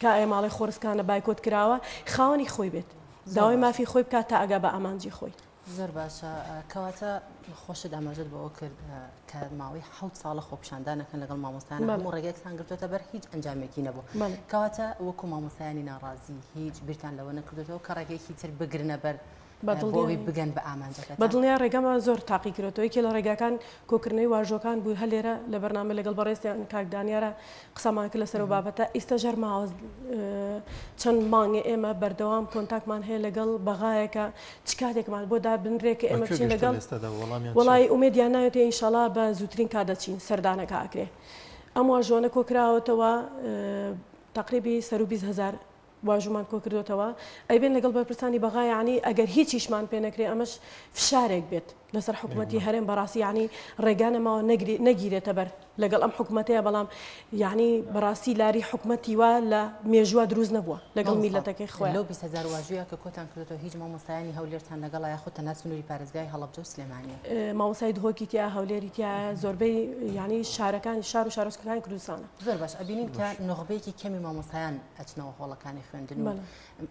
J: کە ئێمە ئەڵێ خۆڕسکانە بایکۆت کراوە خاوەنی خۆی بێت داوای مافی خۆی بکات تا ئەگا بە ئامانجی خۆی.
A: زۆر باشە کەواتە خۆشت ئاماژەت بەوە کرد کە ماوەی حەوت ساڵە خۆپیشاندانەکەن لەگەڵ مامۆستایان هەموو ڕێگەیەکتان گرتووەتە بەر هیچ ئەنجامێکی نەبوو کەواتە وەکو مامۆستایانی ناڕازی هیچ بیرتان لەوە نەکردوێتەوە کە ڕێگەیەکی تر بگرنە بەر بۆی بگەن بە ئامانجەکە
J: بە دڵنیا ڕێگەمان زۆر تاقی کرێتەوە یەکێ لە ڕێگاکان کۆکردنەوەی واژۆکان بوو هەر لێرە لە بەرنامە لەگەڵ بەڕێزیان کاک دانیارە قسەمان کرد لەسەر ئەو بابەتە ئیستەش هەر ماوە چەند مانگێ ئێمە بەردەوام کۆنتاکمان هەیە لەگەڵ بەغایەکە چ کاتێکمان بۆ دابنرێ کە ئێمە بچین لەگەڵ وەڵی ئومێدیان ناوێتێ ئینشەڵا بە زووترین کات دەچین سەردانەکە ئەکرێ ئەم واژۆنە کۆکراوەتەوە تقریبی سەر و 20 هزار واژوومان کۆکردۆتەوە ئەیبێن لەگەڵ بەرپرسانی بەغا یەعنی ئەگەر هیچیشمان پێ نەکرێ ئەمەش فشارێک بێت لەسەر حکومەتی هەرێم بەڕاستی یەعنی ڕێگا نەماوە نەگری نەگیرێتە بەر لەگەڵ ئەم حکومەتەیە بەڵام یەعنی بەڕاستی لاری حکومەتی وا لە مێژووە دروست نەبووە لەگەڵ میللەتەکەی خۆیان.
A: لەو 20 هەزار واژوویە کە کۆتان کردۆتەوە هیچ مامۆستایانی هەولێرتان لەگەڵە یاخود تەنها سنووری پارێزگای هەڵەبجە و سلێمانیە؟
J: مامۆستای دهۆکی تیایە هەولێری تیایە زۆربەی یەعنی شارەکانی شار و شارۆچکەکانی کوردستانە.
A: زۆر باش ئەبینین کە نوخبەیەکی کەمی مامۆستایان ئەچنەوە هۆڵەکانی خوێندن و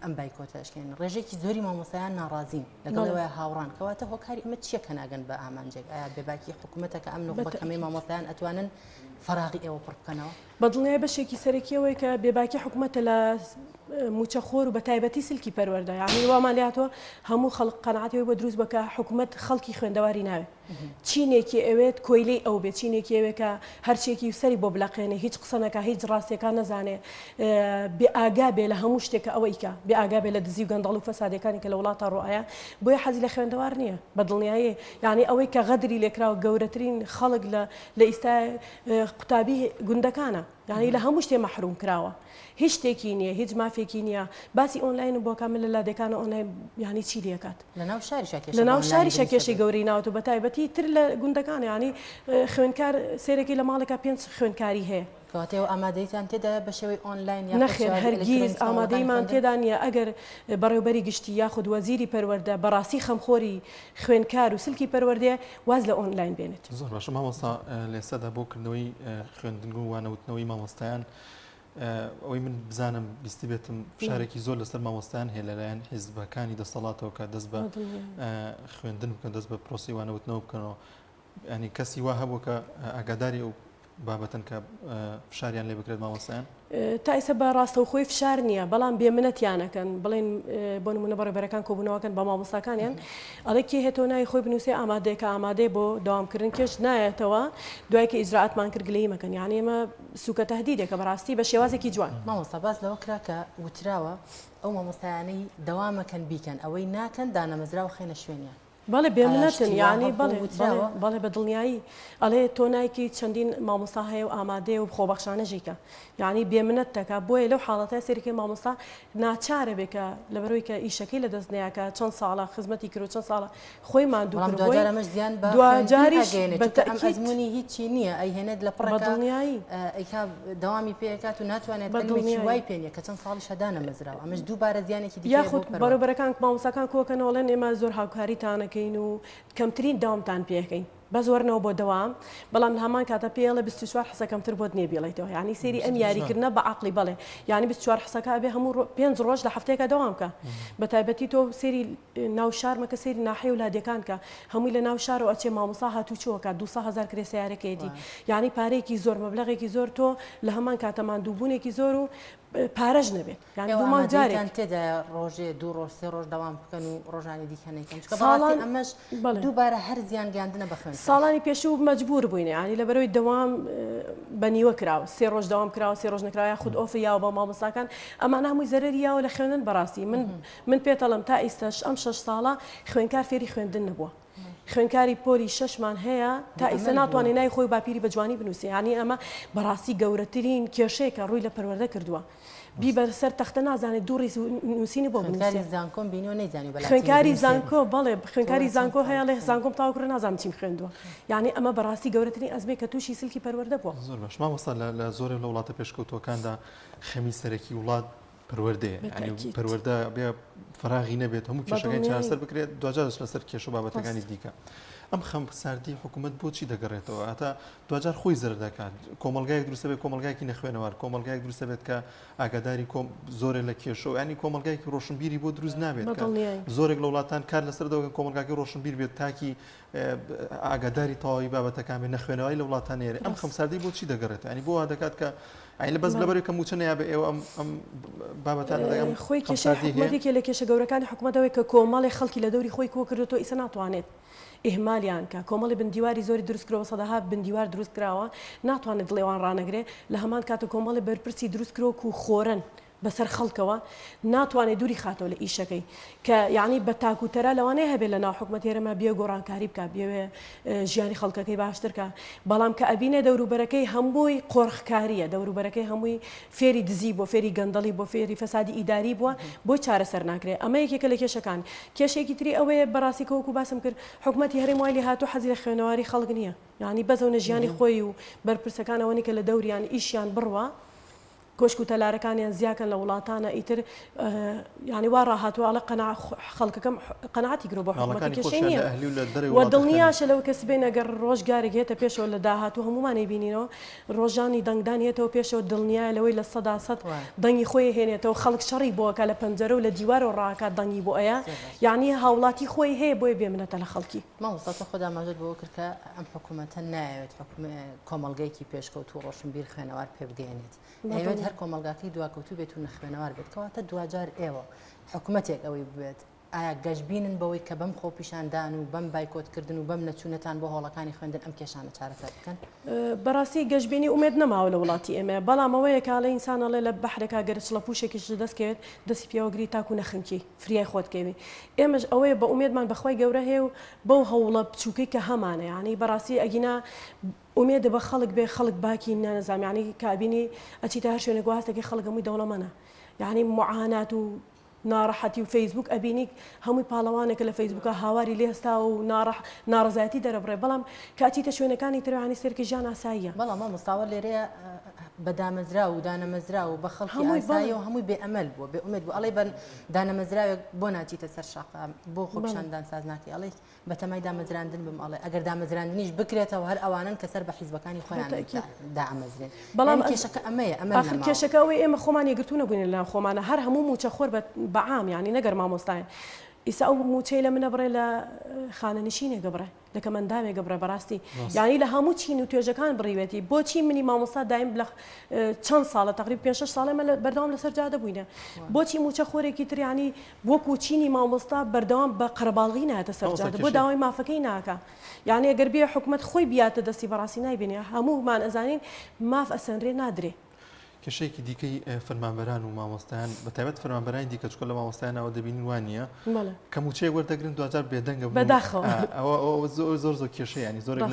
A: ئەم بایکۆتە ئەشکێنن ڕێژەیەکی زۆری مامۆستایان ناڕازین لەگەڵ ئەوەیە هاوڕان کەواتە هۆکاری ئەمە چییە کە ناگەن بە ئامانجێک ئایا بێباکی حکوومەتە کە ئەم نوخبە کەمەی مامۆستایان ئەتوانن فەراغی ئێوە پڕ بکەنەوە؟
J: بە دڵنیایی بەشێکی سەرەکی ئەوەیە کە بێباکی حکومەتە لە مووچەخۆر و بە تایبەتی سلکی پەروەردە یانی وامان لێهاتووە هەموو خەڵک قەناعەتی ئەوەی بۆ دروست بووە کە حکومەت خەڵکی خوێندەواری ناوێ چینێکی ئەوێت کۆیلەی ئەو بێت چینێکی ئەوێت کە هەرچیەکی سەری بۆ بلەقێنێ هیچ قسە نەکا هیچ ڕاستیەکان نەزانێ بێ ئاگا بێ لە هەموو شتێک کە ئەوە ئیکا بێ ئاگا بێ لە دزی و گەندەڵ و فەسادیەکانی کە لە وڵاتا ڕوئەیا بۆیە حەزی لە خوێندەوار نییە بە دڵنیایی یانی ئەوەی کە غەدری لێکراوە گەورەترین خەڵک لە لە ئیستا قوتابی گوندەکانە یانی لە هەموو شتێ مەحروم کراوە هیچ شتێکی نییە هیچ مافێکی نییە باسی ئۆنلاینم بۆ کە من لە لادێکانە ئۆنلاین یانی چی لێکات
A: لەناو شاریشا کێشە
J: لەناو شاریشا کێشەی گەورەی ناوەتەوە بە تایبەتی تر لە گوندەکان یانی خوێندکار سێرەکی لە ماڵێکا پێنج خوێندکاری هەیە.
A: کەواتە ئێوە ئامادەیتان تێدایە بە شێوەی ئۆنلاین یاخود
J: نەخێر
A: شێوازی
J: هەرگیز
A: ئەلکترۆنی مامەڵەکانی
J: ئامادەیمان
A: خوێندن؟
J: تێدا نییە ئەگەر بەڕێوبەری گشتی یاخود وەزیری پەروەردە بەڕاستی خەمخۆری خوێندکار و سلکی پەروەردەیە واز لە ئۆنلاین بێنێت.
B: زۆر باشە مامۆستا لە ئێستادا بۆ کردنەوەی خوێندنگە و وانەوتنەوەی مامۆستایان ئەوەی من بزانم بیستبێتم فشارێکی زۆر لەسەر مامۆستایان هەیە لەلایەن حیزبەکانی دەسەڵاتەوە کە دەست بە خوێندن بکەن دەست بە پرۆسی وانەوتنەوە بکەنەوە ینی کەسی وا هەبوو کە ئاگاداری ئەو بابەتن کە فشاریان لێ بکرێت مامۆستایان؟
J: تا ئیسە بە ڕاستەوخۆی فشار نییە بەڵام بێ منەتیانەکەن بڵێن بۆ نمونە بەڕێبەرەکان کۆبوونەوەکەن بە مامۆستاکانیان ئەڵێ کێ هێتەوە ناوی خۆی بنووسێ ئامادەیە کە ئامادەیە بۆ دەوامکردن کێش نایەتەوە دوای کە ئیجرائاتمان کرد گلەیی مەکەن یانی ئێمە سوکە تەهدیدێکە بەڕاستی بە شێوازێکی جوان.
A: مامۆستا باس لەوە کرا کە وتراوە ئەو مامۆستایانەی دەوامەکەن بیکەن ئەوەی ناکەن دانەمەزراو خەینە شوێنیان.
J: بەڵێ بێ منەتن یانی بەڵێ بەڵێ بەڵێ بە دڵنیایی ئەڵێ تۆ نایکەی چەندین مامۆستا هەیە و ئامادەیە و خۆبەخشانە ژیکە یانی بێ منەت دەکا بۆیە لەو حاڵەتە سەیرکەی مامۆستا ناچارە بێ کە لەبەرەوەی کە ئیشەکەی لە دەست نەیا کە چەند ساڵە خزمەتی کرد و چەند ساڵە خۆی ماندوو
A: بەڵام
J: کرد
A: دواجار
J: بۆی
A: ئەمەش زیان بە خوێندن
J: دواجاریش
A: ئەگەیەنێت
J: بە
A: چونکە ئەم
J: تەئکید
A: ئەزموونی هیچی نییە ئەیهێنێت لە
J: بە
A: پڕێکا
J: دڵنیایی
A: ئەیکا دەوامی پێ ئەکات و ناتوانێت
J: بە
A: عیلمێکی
J: دڵنیایی
A: وای پێ نییە کە چەند ساڵیشە دانەمەزراوە ئەمەش دووبارە زیانێکی دیکەیە بۆ
J: یاخود
A: پەروەردە.
J: بەڕێوبەرەکان مامۆستاکان کۆکەنەوە ئەڵێن ئێمە زۆر هاوکاریتان ئەکەین و کەمترین دەوامتان پێ ئەکەین بەس وەرنەوە بۆ دەوام بەڵام لە هەمان کاتا پێی ئەڵێ 24 حصە کەمتر بۆت نییە بیڵێیتەوە یانی سەیری ئەم یاریکردنە بە عەقڵی بەڵێ یانی 24 حصەکە ئەبێ هەموو ڕۆ پێنج ڕۆژ لە هەفتەیەکا دەوام کە بە تایبەتی تۆ سەیری ناو شار مەکە سەیری ناحیە و لادێکان کە هەمووی لە ناو شارەوە ئەچێ مامۆستا هاتووچۆ ئەکات 200 هەزار کرێ سەیارەکەیەتی یانی پارەیەکی زۆر مەبلەغێکی زۆر تۆ لە هەمان کاتە ماندووبوونێکی زۆر و پارەش نەبێت یانی
A: ئێوە
J: دوو مانگ جارێک.
A: ئامادەیتان تێدایە ڕۆژێ دوو ڕۆژ سێ ڕۆژ دەوام بکەن و ڕۆژانی دیکە نەیکەن چونکە بەڕاستی
J: ساڵان
A: ئەمەش
J: بەڵێ.
A: دووبارە هەر زیان گەیاندنە بە خوێندکار.
J: ساڵانی پێشوو مەجبوور بووین یانی لەبەرئەوەی دەوام بە نیوە کراوە سێ ڕۆژ دەوام کراوە سێ ڕۆژ نەکراوە یاخود ئۆفی یاوە بە مامۆستاکان ئەمانە هەمووی زەرەری یاوە لە خوێندن بەڕاستی من من پێتەڵێم تا ئیستەش ئەم شەش ساڵە خوێندکار فێری خوێندن نەبووە خوێندکاری پۆلی شەشمان هەیە تا ئیستا ناتوانێت ناوی خۆی و باپیری بە جوانی بنووسێ یانی ئەمە بەڕاستی گەورەترین کێشەیە کە ڕووی لە پەروەردە کردووە بی بە سەر تەختە نازانێت دوو ڕیز نووسینی بۆ
A: خوێندکاری زانکۆم بینیوە نەیزانی بە لاتینی
J: خوێندکاری
A: بنووسێ.
J: زانکۆ بەڵێ خوێندکاری
A: تۆ چەند
J: زانکۆ هەیە
A: ساڵ
J: ئەڵێ زانکۆم تەواو کردووە نازانم چیم خوێندووە یانی ئەمە بەڕاستی گەورەترین ئەزمەیە کە تووشی سلکی پەروەردە بووە.
B: زۆر باش مامۆستا لە لە زۆرێک لە وڵاتە پێشکەوتووەکاندا خەمی سەرەکی وڵات پەروەردەیە یانی پەروەردە بێ فراغی نەبێت هەموو کێشەکانی چارەسەر بکرێت دواجار دەچنە سەر کێشە و بابەتەکانی دیکە ئەم خەم ساردی حکوومەت بۆچی دەگەڕێتەوە هەتا دواجار خۆی زەرەر دەکات کۆمەلگایەک دروستە بێت کۆمەلگایەکی نەخوێنەوار کۆمەلگایەک دروستە بێت کە ئاگاداری کۆم زۆرێک لە کێشە و ینی کۆمەلگایەکی ڕۆشنبیری بۆ دروست نابێت زۆرێک لە وڵاتان کار لەسەر دەوەکەن کۆمەلگاکی ڕۆشنبیر بێت تاکی ئاگاداری تەواوی بابەتەکان بێت نەخوێنەواری لە وڵاتان نێرێ ئەم خەمساردی بۆچی دەگەڕێتەوە ینی بۆ وا دەکات کە ئەی لە بەس لەبەرەوەی کە مووچە نەیابێ ئێوە ئەم ئەم بابەتانە دەگەم
J: خۆی کێشەی
B: خەمساردی هەیە؟
J: حکومەت یەکێ لە کێشە گەورەکانی حکومەت ئەوەیە کە کۆمەڵێ خەڵکی لە دەوری خۆی کۆ کردۆتەوە ئیسە ناتوانێت ئیهمالیان کا کۆمەڵی بن دیواری زۆری دروست کرۆوە سەدەها بن دیوار دروست کراوە ناتوانێت دڵی ئەوان ڕانەگرێ لە هەمان کاتە کۆمەڵی بەرپرسی دروست کرۆ کو خۆرن بەسەر خەڵکەوە ناتوانێت دووری خاتەوە لە ئیشەکەی کە یانی بە تاک و تەرا لەوانەیە هەبێت لە ناو حکومەت هێرەما بیەوێ گۆڕانکاری بکا بیەوێ ژیانی خەڵکەکەی باشتر کا بەڵام کە ئەبینێ دەوروبەرەکەی هەمووی قۆرخکاریە دەوروبەرەکەی هەمووی فێری دزی بووە فێری گەندەڵی بووە فێری فەسادی ئیداری بووە بۆی چارەسەر ناکرێ ئەمە یەکێکە لە کێشەکان کێشەیەکی تری ئەوەیە بەڕاستی کە وەکو باسم کرد حکومەتی هەرێم وای لێهاتوو حەزی لە خوێنەواری خەڵک نییە یانی بەس ئەونە ژیانی خۆی و بەرپرسەکان ئەوەنی کە لە دەوریان ئیشیان بڕوا. کۆشک و تەلارەکانیان زیاکەن لە وڵاتانە ئیتر یانی وا ڕاهاتووە ئەڵێ قەنا خەڵکەکەم قەناعەتی گرۆ بۆ حکومەتە
B: ماڵەکانی
J: کێشەی
B: خۆشیان
J: نییە
B: لە ئەهلی و لە دەرەوەی
J: و
B: وڵات دەخوێنن.
J: دڵنیاشە لەوە کە سبەینێ گەر ڕۆژگارێک هێتە پێشەوە لە داهاتوو هەموومان ئەیبینینەوە ڕۆژانی دەنگدان هێتەوە پێشەوە دڵنیایە لەوەی 100% دەنگی خۆی هێنێتەوە خەڵک شەڕی بۆ ئەکا لە پەنجەرە و لە دیوارەوە ڕائەکات دەنگی بۆ ئەیا یانی هاوڵاتی خۆی هەیە بۆیە بێ منەتە لە خەڵکی.
A: مامۆستا تۆ خۆت ئاماژەت بەوە کرد کە ئەم حکوومەتە نایەوێت کۆمەڵگەیەکی پێشکەوتوو و ڕۆشنبیر خوێنەوار پێ بگەیەنێت ئەیەوێت هەر کۆمەڵگاکەی دواکەوتوو بێت و نەخوێنەوار بێت کەواتە دواجار ئێوە حکوومەتێک ئەوەی بوێت ئایا گەشببینن بەوەی کە بەم خۆپیشاندان و بەم بایکۆتکردن و بەم نەچوونەتان بۆ هۆڵەکانی خوێندن ئەم کێشانە چارەسەر بکەن؟
J: بەڕاستی گەشبینی ئومێد نەماوە لە وڵاتی ئێمە بەڵام ئەوەیە کە ئەڵێ ئینسان ئەڵێ لە بەحرێکا گەر چڵە پوشێکیش دەست کەوێت دەستی پێوەگری تاکو نەخنکی فریای خۆت کەوی ئێمەش ئەوەیە بە ئومێدمان بەخوای گەورە هەیە و بەو هەوڵە بچووکەی کە هەمانە یانی بەڕاستی ئەگینا ئومێدە بە خەڵک بێ خەڵک باکی نانەزام یانی کە ئەبینی ئەچیتە هەر شوێنێک وا هەستەکەی خەڵک هەمووی دەوڵەمەنە یانی معانات و ناڕەحەتی و فەیسبوک ئەبینی هەمووی پاڵەوانێکە لە فەیسبوکا هاواری لێ هەستاوە و ناڕەح ناڕەزایەتی دەرەبڕێ بەڵام کە ئەچیتە شوێنەکانی تر یانی سێرکی ژیان ئاساییە.
A: بەڵام مامۆستا ئەوە لێرەیە بە دامەزراو و دانەمەزراو و بە خەڵکی
J: هەمووی بەڵێ.
A: ئاسایی و هەمووی بێ ئەمەل بووە بێ ئومێد بووە ئەڵێی بە دانەمەزراوێک بۆ ناچیتە سەر شەقام بۆ
J: بەڵێ.
A: خۆپیشاندان ساز ناکەی ئەڵێی بەتەمای دامەزراندن بم ئەڵێ ئەگەر دامەزراندنیش بکرێتەوە هەر ئەوانەن کە سەر بە حیزبەکانی خۆیان
J: بەتەئکید.
A: دائەمەزرێن
J: بەڵام
A: یانی کێشەکە ئەمەیە ئەمەل
J: ئاخر
A: نەماوە.
J: کێشەکە ئەوەی ئێمە خۆمان یەکگرتوو نەبووینە لەناو خۆمانا هەر هەموو مووچەخۆر بە بە عام یانی نەگەر مامۆستایە ئیستا ئەو مووچەی لە منە بڕێ لە خانەنشینێک بڕێ لە کەمئەندامێک بڕێ بەڕاستی یانی لە هەموو چین و توێژەکان بڕیوێتی بۆچی منی مامۆستا دایم لە چەند ساڵە تەقریب پێ شەش ساڵە ئێمە بەردەوام لەسەر جادە بووینە بۆچی مووچە خۆرێکی تر یانی وەکو چینی مامۆستا بەردەوام بە قەرەباڵغی نایەتە سەر جادە بۆ داوای مافەکەی ناکا یانی ئەگەر بێ حکومەت خۆی بیاتە دەستی بەڕاستی نایبینێ هەموومان ئەزانین ماف ئەسەنرێ نادرێ.
B: کێشەیەکی دیکەی فەرمانبەران و مامۆستایان بە تایبەت فەرمانبەرانی دیکە چونکە لە مامۆستایانەوە دەبینین وا نییە کە مووچەیەک وەردەگرن دواجار بێدەنگە
J: بەداخەوە
B: ئەوە زۆر زۆر زۆر کێشەیە ینی زۆرێک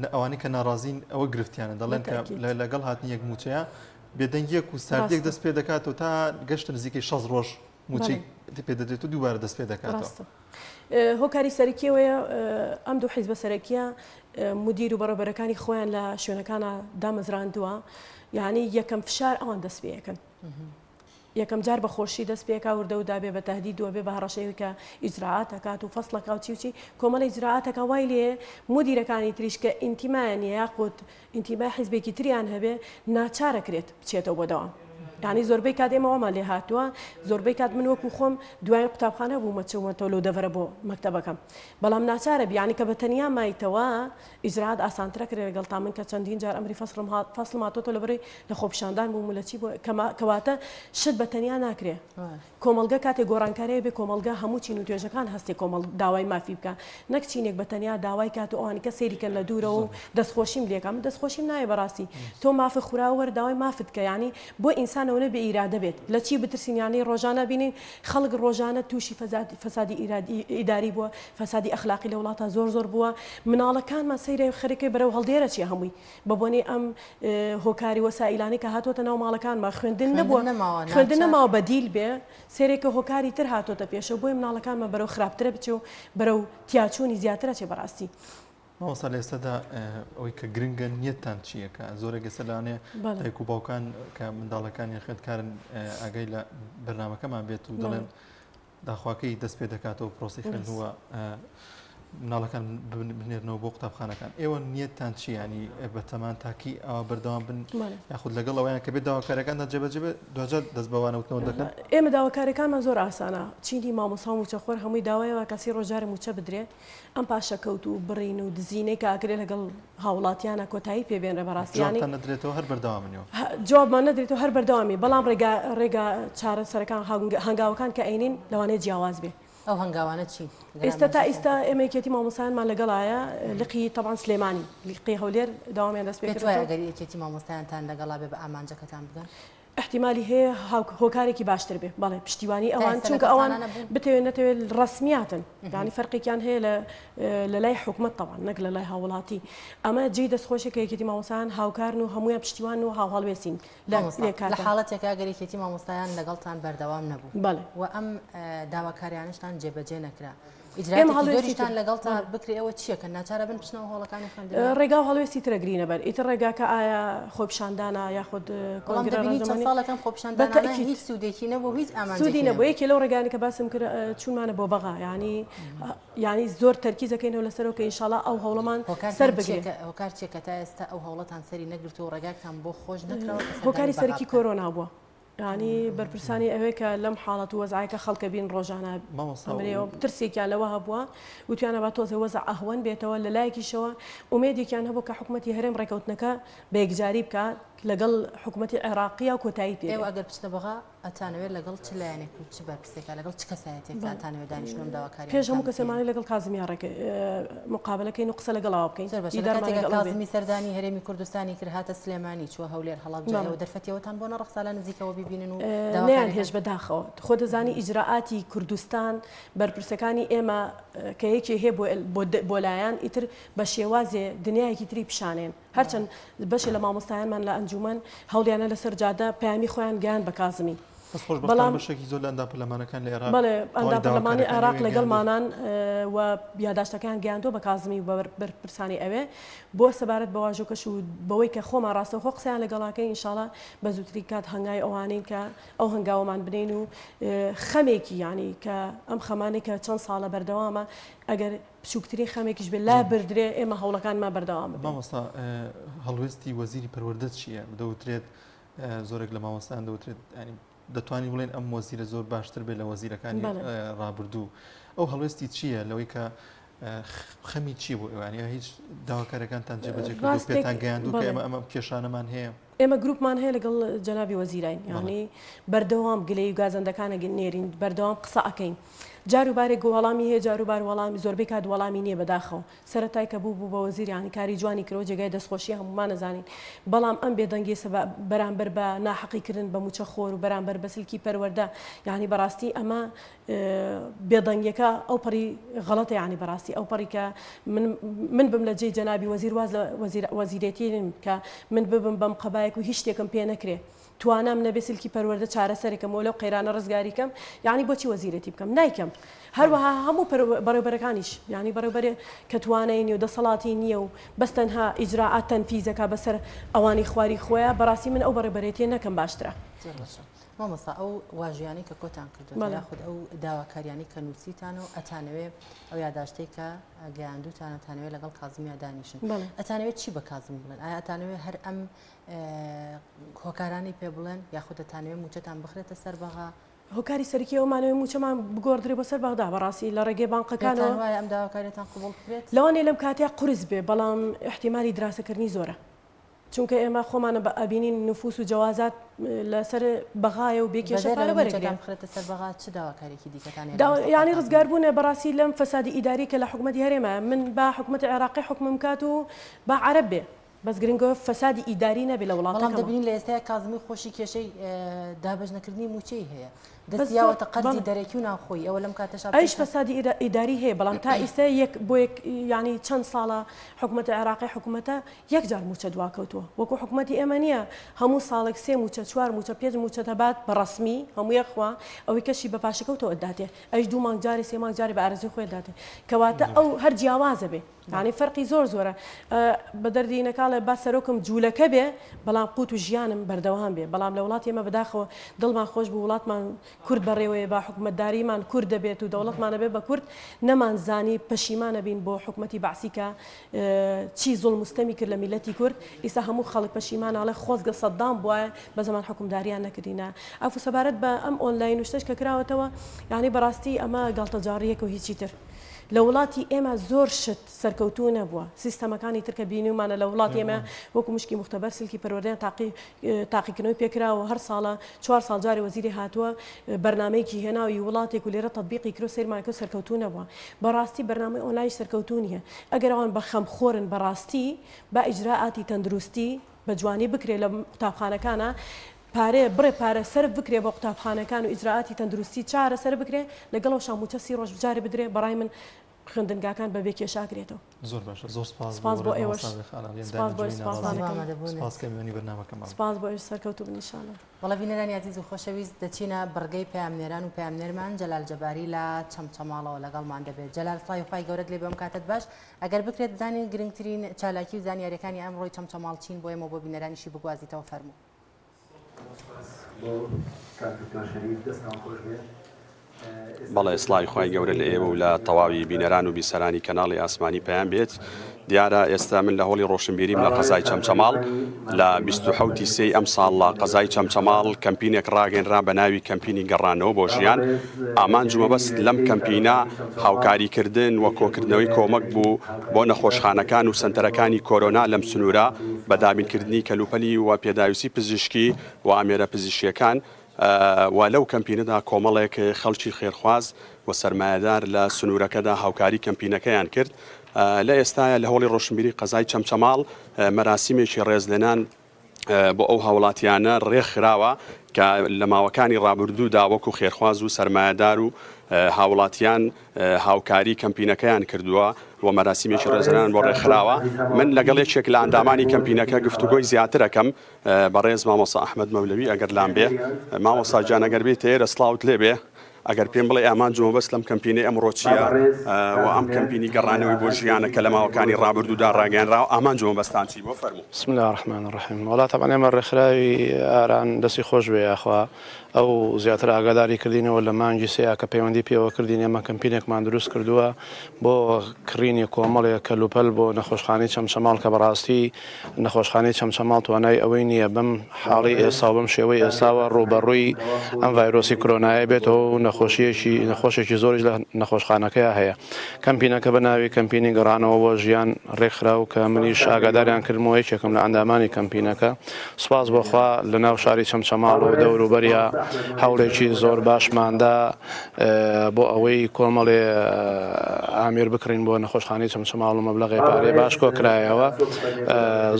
B: لە ئەوانەی کە ناڕازین ئەوە گرفتیانە دەڵێن کە لەگەڵ هاتنی یەک مووچەیە بێدەنگیەک و ساردێک دەست پێ دەکاتەوە تا گەشتە نزیکەی 6 ڕۆژ مووچەی پێ دەدرێت و دووبارە دەست پێ دەکاتەوە.
J: هۆکاری سەرەکی ئەوەیە ئەم دوو حیزبە سەرەکیە مدیر و بەڕێوبەرەکانی خۆیان لە شوێنەکانە دامەزراندووە یعنی یەکەم فشار ئەوان دەست پێەکەن یەکەم جار بە خۆشی دەست پێکا وردە و دابێ بە تهدید دووە بێ بە هەڕەشەی کە ئیجرائات ئەکات و فەسڵەکە و چی و چی کۆمەڵی ئیجرائاتەکە وای لێ مدیرەکانی تریش کە ئینتیمایان یاخود ئینتیمای حیزبێکی تریان هەبێ ناچارەکرێت بچێتەوە بۆ دەوام. یانی زۆربەی کات ئێمە وامان لێ هاتووە زۆربەی کات من وەکو خۆم دوایین قوتابخانە بوومە چوومەتەوە لەو دەڤەرە بۆ مەکتەبەکەم بەڵام ناچارە بی یانی کە بە تەنیا مایتەوە ئیجرائات ئاسانترە کرێ لەگەڵ تا من کە چەندین جار ئەمری فەسڵم هات فەسڵم هاتۆتەوە لەبەرەی لە خۆپیشاندان بووم و لە چی بۆ کەما کەواتە شت بە تەنیا ناکرێ کۆمەڵگە کاتێ گۆڕانکاری هەبێ کۆمەڵگە هەموو چین و توێژەکان هەستێ کۆمەڵ داوای مافی بکا نەک چینێک بە تەنیا داوای کات و ئەوانی کە سەیری کەن لە دوورەوە و دەستخۆشیم لێکا من دەستخۆشیم ناوێ بەڕاستی تۆ مافت خوراوە وەرە داوای مافت کە یانی بۆ ئینسان ئەوەنە بێ ئیرادە بێت لە چی بترسین یانی ڕۆژانە بینین خەڵک ڕۆژانە تووشی فەسادی ئیداری بووە فەسادی ئەخلاقی لە وڵاتا زۆر زۆر بووە مناڵەکانمان سەیرە خەریکە بەرەو هەڵدێرە چیە هەمووی بە بۆنەی ئەم هۆکاری وەسائیلانەی کە هاتۆتە ناو ماڵەکانمان خوێندن نەبووە خوێندن نەماوە بەدیل بێ سێرێکە هۆکاری تر هاتۆتە پێشەوە بۆیە مناڵەکانمان بەرەو خراپترە بچێ و بەرەو تیاچوونی زیاترە چێ بەڕاستی.
B: مامۆستا لە ئێستادا ئەوەی کە گرنگە نیەتتان چییە کە زۆرێک ئێستا لەوانەیە دایک و باوکان کە منداڵەکانیان خوێندکارن ئاگای لە بەرنامەکەمان بێت و دەڵێن داخواکەی دەست پێ دەکاتەوە پرۆسی خوێندنەوە مناڵەکان بنێرنەوە بۆ قوتابخانەکان ئێوە نیەتتان چی ینی بەتەمان تاکی ئەوە بەردەوام بن یاخود لەگەڵ ئەویان کە بێت داواکارەکاندا جێبەجێ بێت دوجار دەست بەوانەوتنەوە دەکەن
J: ئێمە داواکارەکانمان زۆر ئاسانە چینی مامۆسا و موچەخۆر هەمووی داوایەوە کەسی ڕۆژارە موچە بدرێ ئەم پاشەکەوت و بڕین و دزینەی کە ئەکرێ لەگەڵ هاوڵاتیانە کۆتایی پێ بێنرێ بەڕاستی یانی
B: جوابتان نەدرێتەوە هەر بەردەوامن ئێوە.
J: جوابمان نەدرێتەوە هەر بەردەوامی بەڵام ڕێگا ڕێگا چارەسەرەکان هەنگاوەکان کە ئەینین لەوانەیە جیاواز بێ.
A: ئەو هەنگاوانە چین؟
J: ئێستا تا ئیستا ئێمە یەکێتی مامۆستایانمان لەگەڵایە لقی تەبعەن سلێمانی لقی هەولێر دەوامیان دەست پێ
A: پێت وایە
J: کردووە.
A: ئەگەر یەکێتی مامۆستایانتان لەگەڵا بێ بە ئامانجەکەتان بگەن؟
J: ئیحتیمالی هەیە هۆکارێکی باشتر بێ بەڵێ پشتیوانی
A: تا
J: ئەوان
A: ئێستا
J: چونکە
A: لەگەڵ
J: ئەوان
A: تانانە بوون؟
J: بتەوێت نەتەوێت ڕەسمیاتن یانی فەرقێکیان هەیە لە لە لای حکومەت تەبعەن نەک لە لای هاوڵاتی ئەمە جێی دەستخۆشە کە یەکێتی مامۆستایان هاوکارن و هەموویان پشتیوان و هاوهەڵوێستین لە
A: مامۆستا
J: لێ
A: لە
J: کاتە
A: حاڵەتێکا گەر یەکێتی مامۆستایان لەگەڵتان بەردەوام نەبوو
J: بەڵێ
A: و ئەم داواکاریانەشتان جێبەجێ نەکرا.
J: ئێمە هەڵوێستی
A: تر لەگەڵتان بکرێ ئەوە چییە کە ناچارە بن بچنەوە هۆڵەکانی خوێندن؟
J: ڕێگا و هەڵوێستی تر ئەگرینە بەر ئیتر ڕێگاکە ئایا خۆپیشاندانە یاخود
A: بەڵام دەبینی چەند ساڵێکە ئەم خۆپیشاندانانە هیچ سوودێکی نەبوو هیچ ئامانجێکی
J: سوودی نەبوو یەکێ لەو ڕێگانە کە باسم کرد چوونمانە بۆ بەغا یانی یانی زۆر تەرکیز دەکەینەوە لەسەرەوە کە ئینشاڵا ئەو هەوڵەمان سەر بگرێ.
A: هۆکار چیە کە تا ئێستا ئەو هەوڵەتان سەری نەگرتووە و ڕێگاکتان بۆ خۆش نەکراوە کە سەردانی
J: هۆکاری
A: بەغا
J: سەرەکی
A: بکەن؟
J: کۆرۆنا بووە یانی بەرپرسانی ئەوێ کە لەم حاڵەت و وەزعە کە خەڵکە بین ڕۆژانە
B: مامۆستا
J: ئەمرێەوە ترسێکیان لەوە هەبووە وتیانە با تۆزێ وەزع ئەهوەن بێتەوە لە لایەکیشەوە ئومێدێکیان هەبوو کە حکومەتی هەرێم ڕێکەوتنەکە بە یەکجاری بکا لەگەڵ حکومەتی عێراقییا و کۆتایی پێ
A: ئێوە
J: بێ.
A: ئەگەر بچنە بەغا ئەتانەوێت لەگەڵ چ لایەنێک و چ بەرپرسێکا لەگەڵ چ کەسایەتیەکدا ئەتانەوێت دانیشن و ئەم
J: پێش
A: داواکاریانەتان
J: هەموو
A: بکەن؟
J: کەسێمانەوێت لەگەڵ کازمیا ڕێک مقابەلە کەین و قسە لەگەڵ ئەوا بکەین
A: زۆر باشە لە
J: دیدارمان
A: کاتێکا
J: لەگەڵ ئەو بێ.
A: کازمی سەردانی هەرێمی کوردستانی کرد هاتە سلێمانی چووە هەولێر هەڵەبجە
J: بەڵێ.
A: ئێوە دەرفەتی ئەوەتان بۆ نەڕەخسا لە نزیکەوە بیبینن و
J: نەیان
A: داواکاریەکان
J: هێشت بەداخەوە خۆ دەزانی ئیجرائاتی کوردستان بەرپرسەکانی ئێمە کە یەکێ هەیە بۆ بۆ بۆ لایان ئیتر بە شێوازێ دنیایەکی تری پیشانێن هەرچەند بەشێ لە مامۆستایانمان لە ئەنجومەن هەوڵیانە لەسەر جادە پەیامی خۆیان گەیاند بە کازمی.
B: بەس خۆشبەختانە
J: بەڵام
B: بەشێکی زۆر لە ئەندام پەرلەمانەکان لە عێراق
J: بەڵێ
B: تەواوی
J: ئەندام پەرلەمانی
B: داواکاریەکانی
J: عێراق
B: ئەویان گەیاندووە.
J: لەگەڵمانان و یاداشتەکەیان گەیاندووە بە کازمی و بە بەرپرسانی ئەوێ بۆ سەبارەت بە واژۆکەش و بەوەی کە خۆمان ڕاستەوخۆ قسەیان لەگەڵاکەین ئینشاڵا بە زووترین کات هەنگاوی ئەوانەین کە ئەو هەنگاوەمان بنێین و خەمێکی یانی کە ئەم خەمانەی کە چەند ساڵە بەردەوامە ئەگەر بچووکترین خەمێکیش بێت لابردرێ ئێمە هەوڵەکانمان بەردەوام ببین.
B: مامۆستا هەڵوێستی وەزیری پەروەردە چییە؟ دەوترێت زۆرێک لە مامۆستایان دەوترێت ینی دەتوانین بڵێن ئەم وەزیرە زۆر باشتر بێت لە وەزیرەکانی ڕابردوو ئەو هەڵوێستی چییە لەوەی کە خەمی چی بۆ ئێوانی هیچ داواکارەکانتان جێبەجێ کردو پێتان گەیاندوو کە ئێمە ئەمە کێشانەمان هەیە؟
J: ئێمە گروپمان هەیە لەگەڵ جەنابی وەزیراین یانی بەردەوام گلەیی و گازەندەکان نێرین بەردەوام قسە ئەکەین جار و بارێک وەڵامی هەیە جار و بار وەڵامی زۆربەی کات وەڵامی نییە بەداخەوە سەرەتای کە بوو بوو بە وەزیر یانی کاری جوانی کرد و جێگای دەستخۆشی هەموومان ئەزانین بەڵام ئەم بێدەنگی سەبا بەرامبەر بە ناحەقی کردن بە موچە خۆر و بەرامبەر بە سلکی پەروەردە یانی بەڕاستی ئەمە بێدەنگیەکە ئەو پەڕی غەڵەتە یانی بەڕاستی ئەو پەڕی کە من من بم لە جێی جەنابی وەزیر واز لە وەزیر وەزیرێتی کە من ببم بەم قەبایەک و هیچ شتێکم پێ نەکرێ توانام نەبێ سلکی پەروەردە چارەسەرێکم و لەو قەیرانە ڕزگاری کەم یعنی بۆچی وەزیرێتی بکەم نایکەم هەروەها هەموو بەڕێوبەرەکانیش یعنی بەڕێوبەرێ کە توانای نیە و دەسەڵاتی نییە و بەس تەنها ئیجراعات تەنفیزەکە بەسەر ئەوانی خواری خۆیان بەڕاستی من ئەو بەڕێوبەرێتیە نەکەم باشترە.
A: مامۆستا ئەو واژویانەی کە کۆتان کردووە یاخود ئەو داواکاریانەی کە نووسیتانە و ئەتانەوێ ئەو یاداشتەی کە گەیاندوتانە تانەوێ لەگەڵ کازمیا دانیشن ئەتانەوێت چی بە کازم بڵێن ئایا ئەتانەوێ هەر ئەم هۆکارانی پێ بڵێن یاخود دەتانەوێ موچەتان بخرێتە سەر بەغا
J: هۆکاری سەرەکی ئەومانەوەی موچەمان بگۆڕدرێ بۆ سەر بەغدا بەڕاستی لە ڕێگەی بانقەکانەوە
A: وایە ئەم داواکاریتان قبوڵ بکرێت
J: لەوانەیە لەم کاتەیە قورس بێ بەڵام ئیحتیمالی دراسەکردنی زۆرە چونکە ئێمە خۆمانە بە ئەبینین نفوس و جەوازات لەسەر بەغایە و بێ کێشە پارە وەرەگرێ.
A: بخرێتە سەر بەغا چ داواکاریەکی دیکەتان هەیە؟
J: یانی ڕزگار بوونە بەڕاستی لەم فەسادی ئیداری کە لە حکومەتی هەرێمە من با حکومەتی عێراقی حوکمم کات و با عەرەب بێ بەس گرنگە فەسادی ئیداری نەبێ لە
A: بەڵام
J: وڵاتەکەمان.
A: دەبینین لە ئێستایا کازمی خۆشی کێشەی دابەش نەکردنی مووچەی هەیە دەستی یاوەتە قەرزی دەرەکی و ناوخۆیی ئەوە لەم کاتەشا
J: ئەویش فەسادی ئیداری هەیە بەڵام تا ئیستا یەک بۆ یەک یانی چەند ساڵە حکومەتی عێراقی حکومەتە یەک جار مووچە دواکەوتووە وەکو حکومەتی ئێمە نییە هەموو ساڵێک سێ مووچە چوار مووچە پێنج مووچە دەبات بە ڕەسمی هەموو یەک خوا ئەوەی کەشی بە پاشەکەوتەوە داتێ ئەویش دوو مانگ جارێ سێ مانگ جارێ بە ئارەزووی خۆی داتێ کەواتە ئەو هەر جیاوازە بێ یانی فەرقی زۆر زۆرە بە دەردی نەکاڵێ با سەرۆکم جوولەکە بێ بەڵام قوت و ژیانم بەردەوام بێ بەڵام لە وڵاتی ئێمە بەداخەوە دڵمان خۆش بوو وڵاتمان کورد بەڕێوەیە با حکومەتداریمان کورد دەبێت و دەوڵەتمان ئەبێ بە کورد نەمان زانی پەشیمان ئەبین بۆ حکومەتی بەعسی کە چی زوڵم و ستەمی کرد لە میللەتی کورد ئیستا هەموو خەڵک پەشیمانە ئەڵێ خۆزگە سەدام بوایە بە زەمان حوکمداریان نەکردینە عەفو سەبارەت بە ئەم ئۆنلاین و شتەش کە کراوەتەوە یانی بەڕاستی ئەمە گاڵتەجاڕیەکە و هیچی تر لە وڵاتی ئێمە زۆر شت سەرکەوتوو نەبووە سیستەمەکانی تر کە بینیومانە لە وڵاتی ئێمە وەکو مشکی موختەبەر سلکی پەروەردەیان تاقی تاقیکردنەوەی پێکراوە هەر ساڵە چوار ساڵ جارێ وەزیری هاتووە بەرنامەیەکی هێناوە ی وڵاتێک و لێرە تەتبیقی کرد و سەیرمان کرد سەرکەوتوو نەبووە بەڕاستی بەرنامەی ئۆنلاینیش سەرکەوتوو نییە ئەگەر ئەوان بە خەمخۆرن بەڕاستی با ئیجرائاتی تەندروستی بە جوانی بکرێ لە قوتابخانەکانا پارەیە بڕێ پارە سەرف بکرێ بۆ قوتابخانەکان و ئیجرائاتی تەندروستی چارەسەر بکرێ لەگەڵەوشا موچە سی ڕۆژ جارێ بدرێ بەڕای من. خوێندنگاکان بە بێ کێشە ئەکرێتەوە.
B: زۆر باشە زۆر سپاس
J: سپاس بۆ ئێوەش سپاس بۆ
B: سپاستان سپاس کە میوانی بەرنامەکەمان
J: سپاس بۆ ئێوەش سەرکەوتوو بن ان شاء اللە.
A: بەڵێ بینەرانی ئازیز و خۆشەویست دەچینە بڕگەی پەیامنێران و پەیامنێرمان جەلال جەباری لە چەمچەماڵەوە لەگەڵمان دەبێت. جەلال سڵاوی خوای گەورەت لێ بێ ئەم کاتەت باش. ئەگەر بکرێت بزانین گرنگترین چالاکی و زانیاریەکانی ئەمڕۆی چەمچەماڵ چین بۆ ئێمە و بۆ بینەرانیشی بگوازیتەوە فەرموو.
K: بۆ کاک دکتۆر شەریف دەستتان خۆش بێ.
L: بەڵێ سڵاوی خوای گەورە لە ئێوە و لە تەواوی بینەران و بیسەرانی کەناڵی ئاسمانی پەیام بێت. دیارە ئێستا من لە هۆڵی ڕۆشنبیریم لە قەزای چەمچەماڵ لە 27 سێی ئەم ساڵ لە قەزای چەمچەماڵ کەمپینێک ڕاگەنرا بە ناوی کەمپینی گەڕانەوە بۆ ژیان ئامانج و مەبەست لەم کەمپینە هاوکاریکردن و کۆکردنەوەی کۆمەک بوو بۆ نەخۆشخانەکان و سەنتەرەکانی کۆرۆنا لەم سنوورە بە دابینکردنی کەلوپەلی و پێداویستی پزیشکی و ئامێرە پزیشکییەکان و لەو کەمپینەدا کۆمەڵێک خەڵکی خێرخواز و سەرمایەدار لە سنوورەکەدا هاوکاری کەمپینەکەیان کرد. لە ئێستایا لە هۆڵی ڕۆشنبیری قەزای چەمچەماڵ مەراسیمێکی ڕێزلێنان بۆ ئەو هاوڵاتیانە ڕێکخراوە کە لە ماوەکانی ڕابردوودا وەکو خێرخواز و سەرمایەدار و هاوڵاتیان هاوکاری کەمپینەکەیان کردووە و مەراسیمێکی ڕێزلێنان بۆ ڕێکخراوە. من لەگەڵ یەکێک لە ئەندامانی کەمپینەکە گفتوگۆی زیاتر ئەکەم. بەڕێز مامۆستا ئەحمەد مەولەوی ئەگەر لام بێ. مامۆستا گیان ئەگەر بێیتە ئێرە سڵاوت لێ بێ. ئەگەر پێم بڵێی ئامانج و مەبەست لەم کەمپینەی ئەمڕۆ چییە و ئەم کەمپینی گەڕانەوەی بۆ ژیانە کە لە ماوەکانی ڕابردوودا ڕاگەیەنراوە ئامانج و مەبەستان چی بووە فەرموو.
M: بسم اللە الرحمن الرحیم وەڵا تەبعەن ئێمە ڕێکخراوی ئاران دەستی خۆش بێ یاخوا ئەو زیاتر ئاگاداری کردینەوە لە مانگی سێیا کە پەیوەندی پێوە کردین ئێمە کەمپینێکمان دروست کردووە بۆ کڕینی کۆمەڵێک کەلوپەل بۆ نەخۆشخانەی چەمچەماڵ کە بەڕاستی نەخۆشخانەی چەمچەماڵ توانای ئەوەی نییە بەم حاڵی ئێستا و بەم شێوەی ئێستاوە ڕووبەڕووی ئەم ڤایرۆسی کرۆنایە بێتەوە و نەخۆشیەکی نەخۆشێکی زۆریش لە نەخۆشخانەکەیا هەیە. کەمپینەکە بە ناوی کەمپینی گەڕانەوە بۆ ژیان ڕێکخرا و کە منیش ئاگاداریان کردمەوە یەکێکم لە ئەندامانی کەمپینەکە. سوپاس بۆ خوا لە ناو شاری چەمچەماڵ و دەوروبەریا هەوڵێکی زۆر باشماندا بۆ ئەوەی کۆمەڵێ ئامێر بکڕین بۆ نەخۆشخانەی چەمچەماڵ و مەبلەغێ پارەی باش کۆکرایەوە.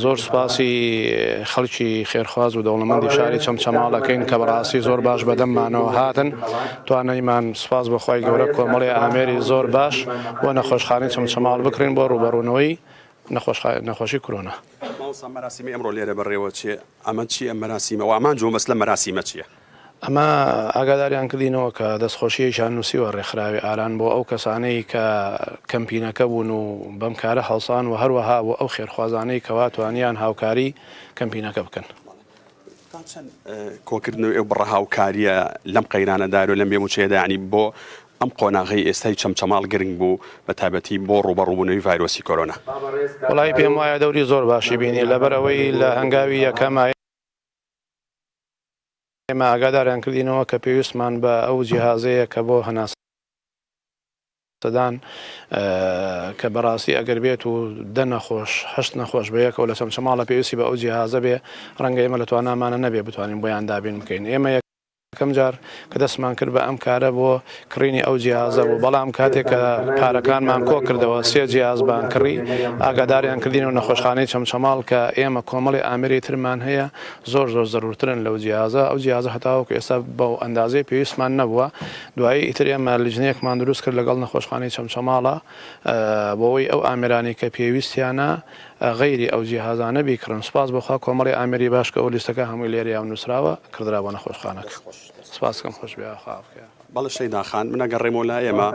M: زۆر سوپاسی خەڵکی خێرخواز و دەوڵەمەندی شاری چەمچەماڵ ئەکەین کە بەڕاستی زۆر باش بەدەممانەوە هاتن. توانیمان سوپاس بۆ خوای گەورە کۆمەڵێ ئامێری زۆر باش بۆ نەخۆشخانەی چەمچەماڵ بکڕین بۆ ڕووبەڕوونەوەی نەخۆشی کرۆنا.
L: مامۆستا مەراسیمی ئەمڕۆ لێرە بەڕێوە چێ ئەمە چیە ئەم مەراسیمە و ئامانج و مەبەست لەم مەراسیمە چیە؟
M: ئەمە ئاگاداریان کردینەوە کە دەستخۆشییەکیان نووسیوە ڕێکخراوی ئاران بۆ ئەو کەسانەی کە کەمپینەکە بوون و بەم کارە هەڵسان و هەروەها بۆ ئەو خێرخوازانەی کەوا توانیان هاوکاری کەمپینەکە بکەن.
L: تا چەند کۆکردنەوەی ئەو بڕە هاوکارییە لەم قەیرانەدا و لەم بێ مووچەیەدا یانی بۆ ئەم قۆناغەی ئێستای چەمچەماڵ گرنگ بوو بە تایبەتی بۆ ڕووبەڕووبوونەوەی ڤایرۆسی کۆرۆنا؟
M: وەڵایی پێم وایە دەوری زۆر باشی بینی لەبەر ئەوەی لە هەنگاوی یەکەما ئێمە ئاگاداریان کردینەوە کە پێویستمان بە ئەو جیهازەیە کە بۆ هەناسەدان کە بەڕاستی ئەگەر بێت و دە نەخۆش هەشت نەخۆش بە یەکەوە لە چەمچەماڵە پێویستی بە ئەو جیهازە بێ ڕەنگە ئێمە لە توانامانە نەبێ بتوانین بۆیان دابین بکەین ئێمە یەکەم جار کە دەستمان کرد بە ئەم کارە بۆ کڕینی ئەو جیهازە بوو بەڵام کاتێک کە پارەکانمان کۆ کردەوە سێ جیهازمان کڕی ئاگاداریان کردینەوە نەخۆشخانەی چەمچەماڵ کە ئێمە کۆمەڵی ئامێری ترمان هەیە زۆر زۆر زەرورترن لەو جیهازە، ئەو جیهازە هەتاوەکو ئێستا بەو ئەندازەی پێویستمان نەبووە، دوایی ئیتر ئێمە لیژنەیەکمان دروست کرد لەگەڵ نەخۆشخانەی چەمچەماڵە بۆوەی ئەو ئامێرانەی کە پێویستیانە غەیری ئەو جیهازانە بیکڕن، سوپاس بۆ خوا کۆمەڵی ئامێری باش کە ئەو لیستەکە هەمووی لێرەیە و نووسراوە کڕدرا بۆ نەخۆشخانەکە. سوپاس کەم خۆش بێ خوا بکە.
L: بەڵێ شەیدا خان، من ئەگەڕێمەوە لای ئێمە،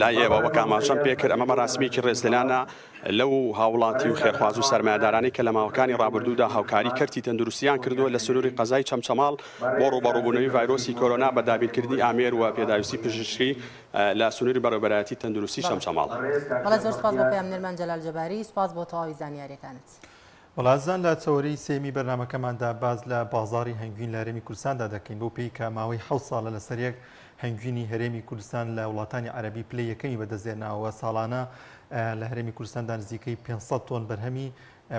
L: لای ئێوە وەک ئاماژەم پێکرد ئەمە مەراسیمێکی ڕێزلێنانە لەو هاوڵاتی و خێرخواز و سەرمایەدارانەی کە لە ماوەکانی ڕابردوودا هاوکاری کەرتی تەندروستیان کردووە لە سنووری قەزای چەمچەماڵ بۆ ڕووبەڕووبوونەوەی ڤایرۆسی کۆرۆنا بە دابینکردنی ئامێر و پێداویستی پزیشکی لە سنووری بەڕێوەبەرایەتی تەندروستی چەمچەماڵ.
A: بەڵێ زۆر سوپاس بۆ پەیامنێرمان جەلال جەباری، سوپاس بۆ تەواوی زانیاریەکانت.
B: وەڵا ئازیزان لە چەوەرەی سێیەمی بەرنامەکەماندا باس لە بازاڕی هەنگوین لە هەرێمی کوردستاندا دەکەین بەو پێی کە ماوەی حەوت ساڵە لەسەر یەک هەنگوینی هەرێمی کوردستان لە وڵاتانی عەرەبی پلەی یەکەمی بەدەستهێناوە ساڵانە لە هەرێمی کوردستاندا نزیکەی 500 تۆن بەرهەمی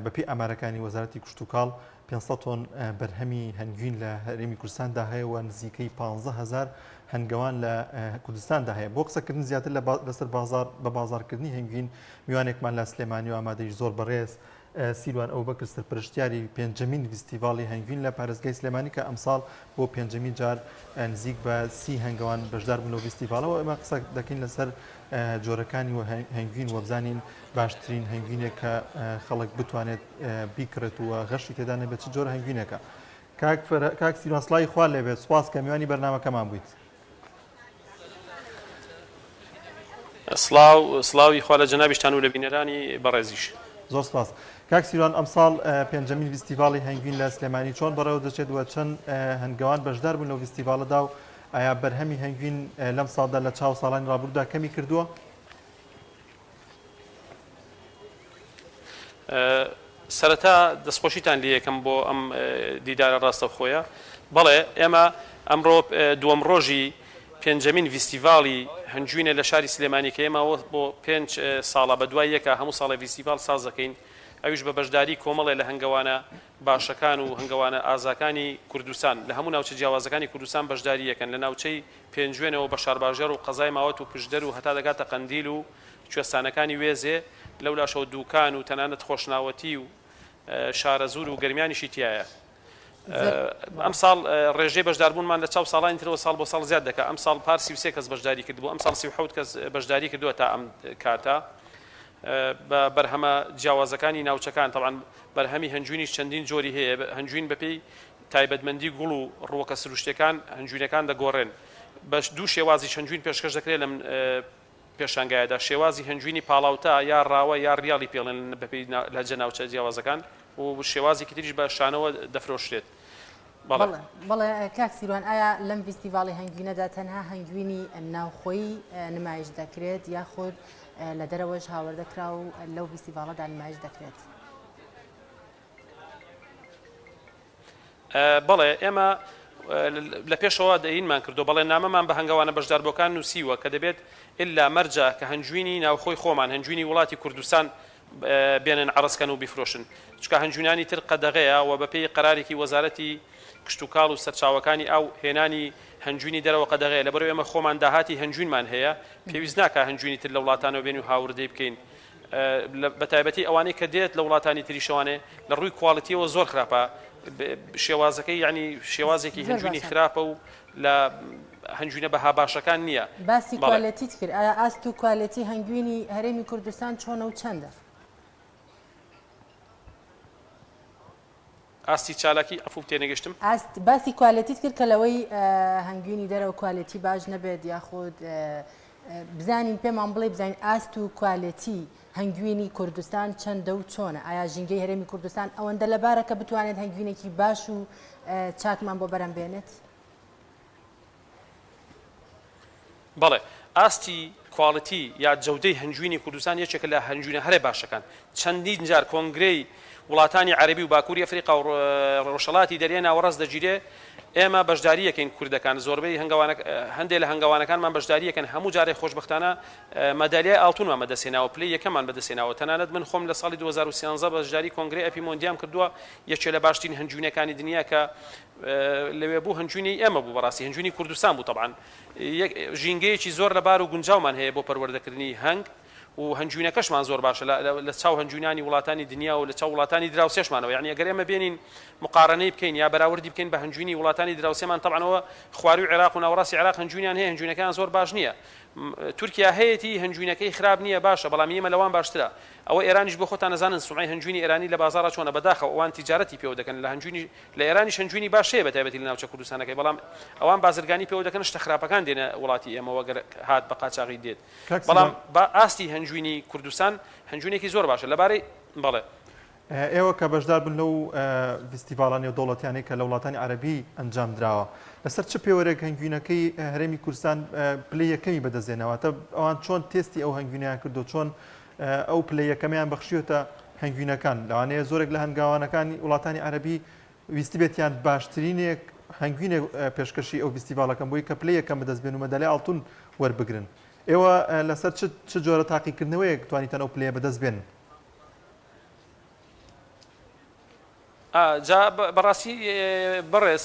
B: بەپێی ئامارەکانی وەزارەتی کشتوکاڵ 500 تۆن بەرهەمی هەنگوین لە هەرێمی کوردستاندا هەیە و نزیکەی 15000 هەنگەوان لە کوردستاندا هەیە بۆ قسەکردن زیاتر لەسەر بازار بە بازارکردنی هەنگوین میوانێکمان لە سلێمانی و ئامادەی زۆر بەڕێز. سیروان ئەبوبەکر سەرپەرشتیاری پێنجەمین ڤیستیڤاڵی هەنگوین لە پارێزگای سلێمانی کە ئەمساڵ بۆ پێنجەمین جار نزیک بە سی هەنگەوان بەشدار بوون لەو ڤیستیڤاڵەوە ئێمە قسە دەکەین لەسەر جۆرەکانی و هەنگوین وە بزانین باشترین هەنگوینێک کە خەڵک بتوانێت بیکڕێت و غەشی تێدا نەبێت چ جۆرە هەنگوینێکە کاک کاک سیروان سڵاوی خوا لێبێت سوپاس کە میوانی بەرنامەکەمان بوویت.
N: سڵاو سڵاوی خوا لە جەنابیشتان و لە بینەرانی بەڕێزیش.
B: زۆر سپاس. کاک سیروان ئەمساڵ پێنجەمین ڤیستیڤاڵی هەنگوین لە سلێمانی چۆن بەڕێوە دەچێت و چەند هەنگەوان بەشدار بوون لەو ڤیستیڤاڵەدا و ئایا بەرهەمی هەنگوین لەم ساڵدا لە چاو ساڵانی ڕابردوودا کەمی کردووە؟
N: سەرەتا دەستخۆشیتان لێیەکەم بۆ ئەم دیدارە ڕاستەوخۆیە. بەڵێ ئێمە ئەمڕۆ دووەم ڕۆژی پێنجەمین ڤیستیڤاڵی هەنجوینە لە شاری سلێمانی کە ئێمە بۆ پێنج ساڵە بە دوای یەکا هەموو ساڵێ ڤیستیڤاڵ ساز دەکەین ئەویش بە بەشداری کۆمەڵێ لە هەنگەوانە باشەکان و هەنگەوانە ئازاکانی کوردستان لە هەموو ناوچە جیاوازەکانی کوردستان بەشداری یەکەن لە ناوچەی پێنجوێنەوە بە شارباژێڕ و قەزای ماوەت و پشدەر و هەتا دەگاتە قەندیل و کوێستانەکانی وێزێ، لەولاشەوە دووکان و تەنانەت خۆشناوەتی و شارەزوور و گەرمیانیشی تیایە. ئەمساڵ ڕێژەی بەشداربوونمان لە چاو ساڵانی ترەوە ساڵ بۆ ساڵ زیاد دەکات، ئەمساڵ پار 33 کەس بەشداری کردبوو، ئەمساڵ 37 کەس بەشداری کردووە تا ئەم کاتە بە بەرهەمە جیاوازەکانی ناوچەکان، تەبعەن بەرهەمی هەنجوینیش چەندین جۆری هەیە، هەنجوین بەپێی تایبەتمەندی گوڵ و ڕووەکە سروشتیەکان هەنجوینەکان دەگۆڕێن، بە دوو شێوازیش هەنجوین پێشکەش دەکرێت لەم پێشانگایەدا، شێوازی هەنجوینی پاڵاوتە یا ڕاوە یا ڕیاڵی پێڵێن بەپێی لەهجە ناوچە جیاوازەکان و شێوازێکی تریش بە شانەوە دەفرۆشرێت. بەڵێ.
A: بەڵێ کاک سیروان ئایا لەم ڤیستیڤاڵی هەنگوینەدا تەنها هەنگوینی ناوخۆیی نمایش دەکرێت یاخود لە دەرەوەش هاوردە کرا و لەو ڤیستیڤاڵەدا نمایش دەکرێت؟
N: بەڵێ ئێمە لە پێشەوە دەینمان کردو بەڵێننامەمان بە هەنگەوانە بەشداربووەکان نووسیوە کە دەبێت ئللا مەرجە کە هەنجوینی ناوخۆی خۆمان هەنجوینی وڵاتی کوردستان بێنن عەرزکەن و بیفرۆشن چونکە هەنجوینانی تر قەدەغەیە و بەپێی قەرارێکی وەزارەتی کشتوکاڵ و سەرچاوەکانی ئاو هێنانی هەنجوینی دەرەوە قەدەغەیە لەبەرئەوەی ئێمە خۆمان داهاتی هەنجوینمان هەیە پێویست ناکا هەنجوینی تر لە وڵاتانەوە بێنین و هاوردەی بکەین بەتایبەتی ئەوانەی کە دێت لە وڵاتانی تریشەوانێ لە ڕووی کواڵیتیەوە زۆر خراپە شێوازەکەی یعنی شێوازێکی هەنجوینی خراپە و لە هەنجوینە بەها باشەکان نییە.
A: باسی کوالێتیت کرد ئایا ئاست و کوالێتی هەنگوینی هەرێمی کوردستان چۆنە و چەندە؟
N: ئاستی چالاکی عەفوو تێنەگەشتم.
A: ئاست باسی کوالێتیت کرد کە لەوەی هەنگوینی دەرەوە کوالێتی باش نەبێت یاخود بزانین پێمان بڵێ بزانین ئاست و کوالێتی هەنگوینی کوردستان چەندە و چۆنە ئایا ژینگەی هەرێمی کوردستان ئەوەندە لەبارە کە بتوانێت هەنگوینێکی باش و چاکمان بۆ بەرهەم بێنێت؟
N: بەڵێ ئاستی کواڵیتی یا جەودەی هەنجوینی کوردستان یەکێکە لە هەنجوینە هەرە باشەکان، چەندین جار کۆنگرەی وڵاتانی عەرەبی و باکوری ئەفریقا و ڕۆژهەڵاتی دەریای ناوەڕاست دەگیرێ ئێمە بەشداری یەکەین کوردەکان زۆربەی هەنگەوانە هەندێ لە هەنگەوانەکانمان بەشداری یەکەن هەموو جارێ خۆشبەختانە مەدالیای ئاڵتونمان بەدەست هێناوە پلەی یەکەممان بەدەست هێناوە تەنانەت من خۆم لە ساڵی 2013 بەشداری کۆنگرەی ئەپی مۆندیام کردووە یەکێ لە باشترین هەنجوینەکانی دنیا کە لەوێ بوو هەنجوینی ئێمە بوو بەڕاستی هەنجوینی کوردستان بوو تەبعەن ژینگەیەکی زۆر لەبار و گونجاومان هەیە بۆ پەروەردەکردنی هەنگ و هەنجوینەکەشمان زۆر باشە لە چاو هەنجوینانی وڵاتانی دنیا و لە چاو وڵاتانی دراوسێشمانەوە یعنی ئەگەر ئێمە بێنین مقارنەی بکەین یا بەراوردی بکەین بە هەنجوینی وڵاتانی دراوسێمان تەبعەنەوە خواروی عێراق و ناوەڕاستی عێراق هەنجوینیان هەیە هەنجوینەکەیان زۆر باش نییە تورکیا هەیەتی هەنجوینەکەی خراپ نییە باشە بەڵام ئێمە لەوان باشترە ئەوە ئێرانیش بۆ خۆتان ئەزانن سومعەی هەنجوینی ئێرانی لە بازاڕا چۆنە بەداخەوە ئەوان تیجارەتی پێوە دەکەن لە هەنجوینی لە ئێرانیش هەنجوینی باش هەیە بەتایبەتی لە ناوچە کوردستانەکەی بەڵام ئەوان بازرگانی پێوە دەکەن شتە خراپەکان دێنە وڵاتی ئێمەوە گەر هات بە قاچاغی دێت
B: کاک
N: بەڵام
B: سیروان.
N: با ئاستی هەنجوینی کوردستان هەنجوینێکی زۆر باشە لەبارەی بەڵێ.
B: ئێوە کە بەشدار بوون لەو ڤیستیڤاڵە نێودەوڵەتیانەی کە لە وڵاتانی عەرەبی ئەنجام دراوە، لەسەر چ پێوەرێک هەنگوینەکەی هەرێمی کوردستان پلەی یەکەمی بەدەست هێنا؟ واتە ئەوان چۆن تێستی ئەو هەنگوینەیان کردو چۆن ئەو پلە یەکەمیان بەخشیوەتە هەنگوینەکان؟ لەوانەیە زۆرێک لە هەنگاوانەکانی وڵاتانی عەرەبی ویستبێتیان باشترینێک هەنگوینێک پێشکەشی ئەو ڤیستیڤاڵەکەن بۆی کە پلەی یەکەم بەدەست بێن و مەدالیای ئاڵتون وەربگرن. ئێوە لەسەر چ جۆرە تاقیکردنەوەیەک توانیتان ئەو پلەیە بەدەست بێنن؟
N: جا بەڕاستی بەڕێز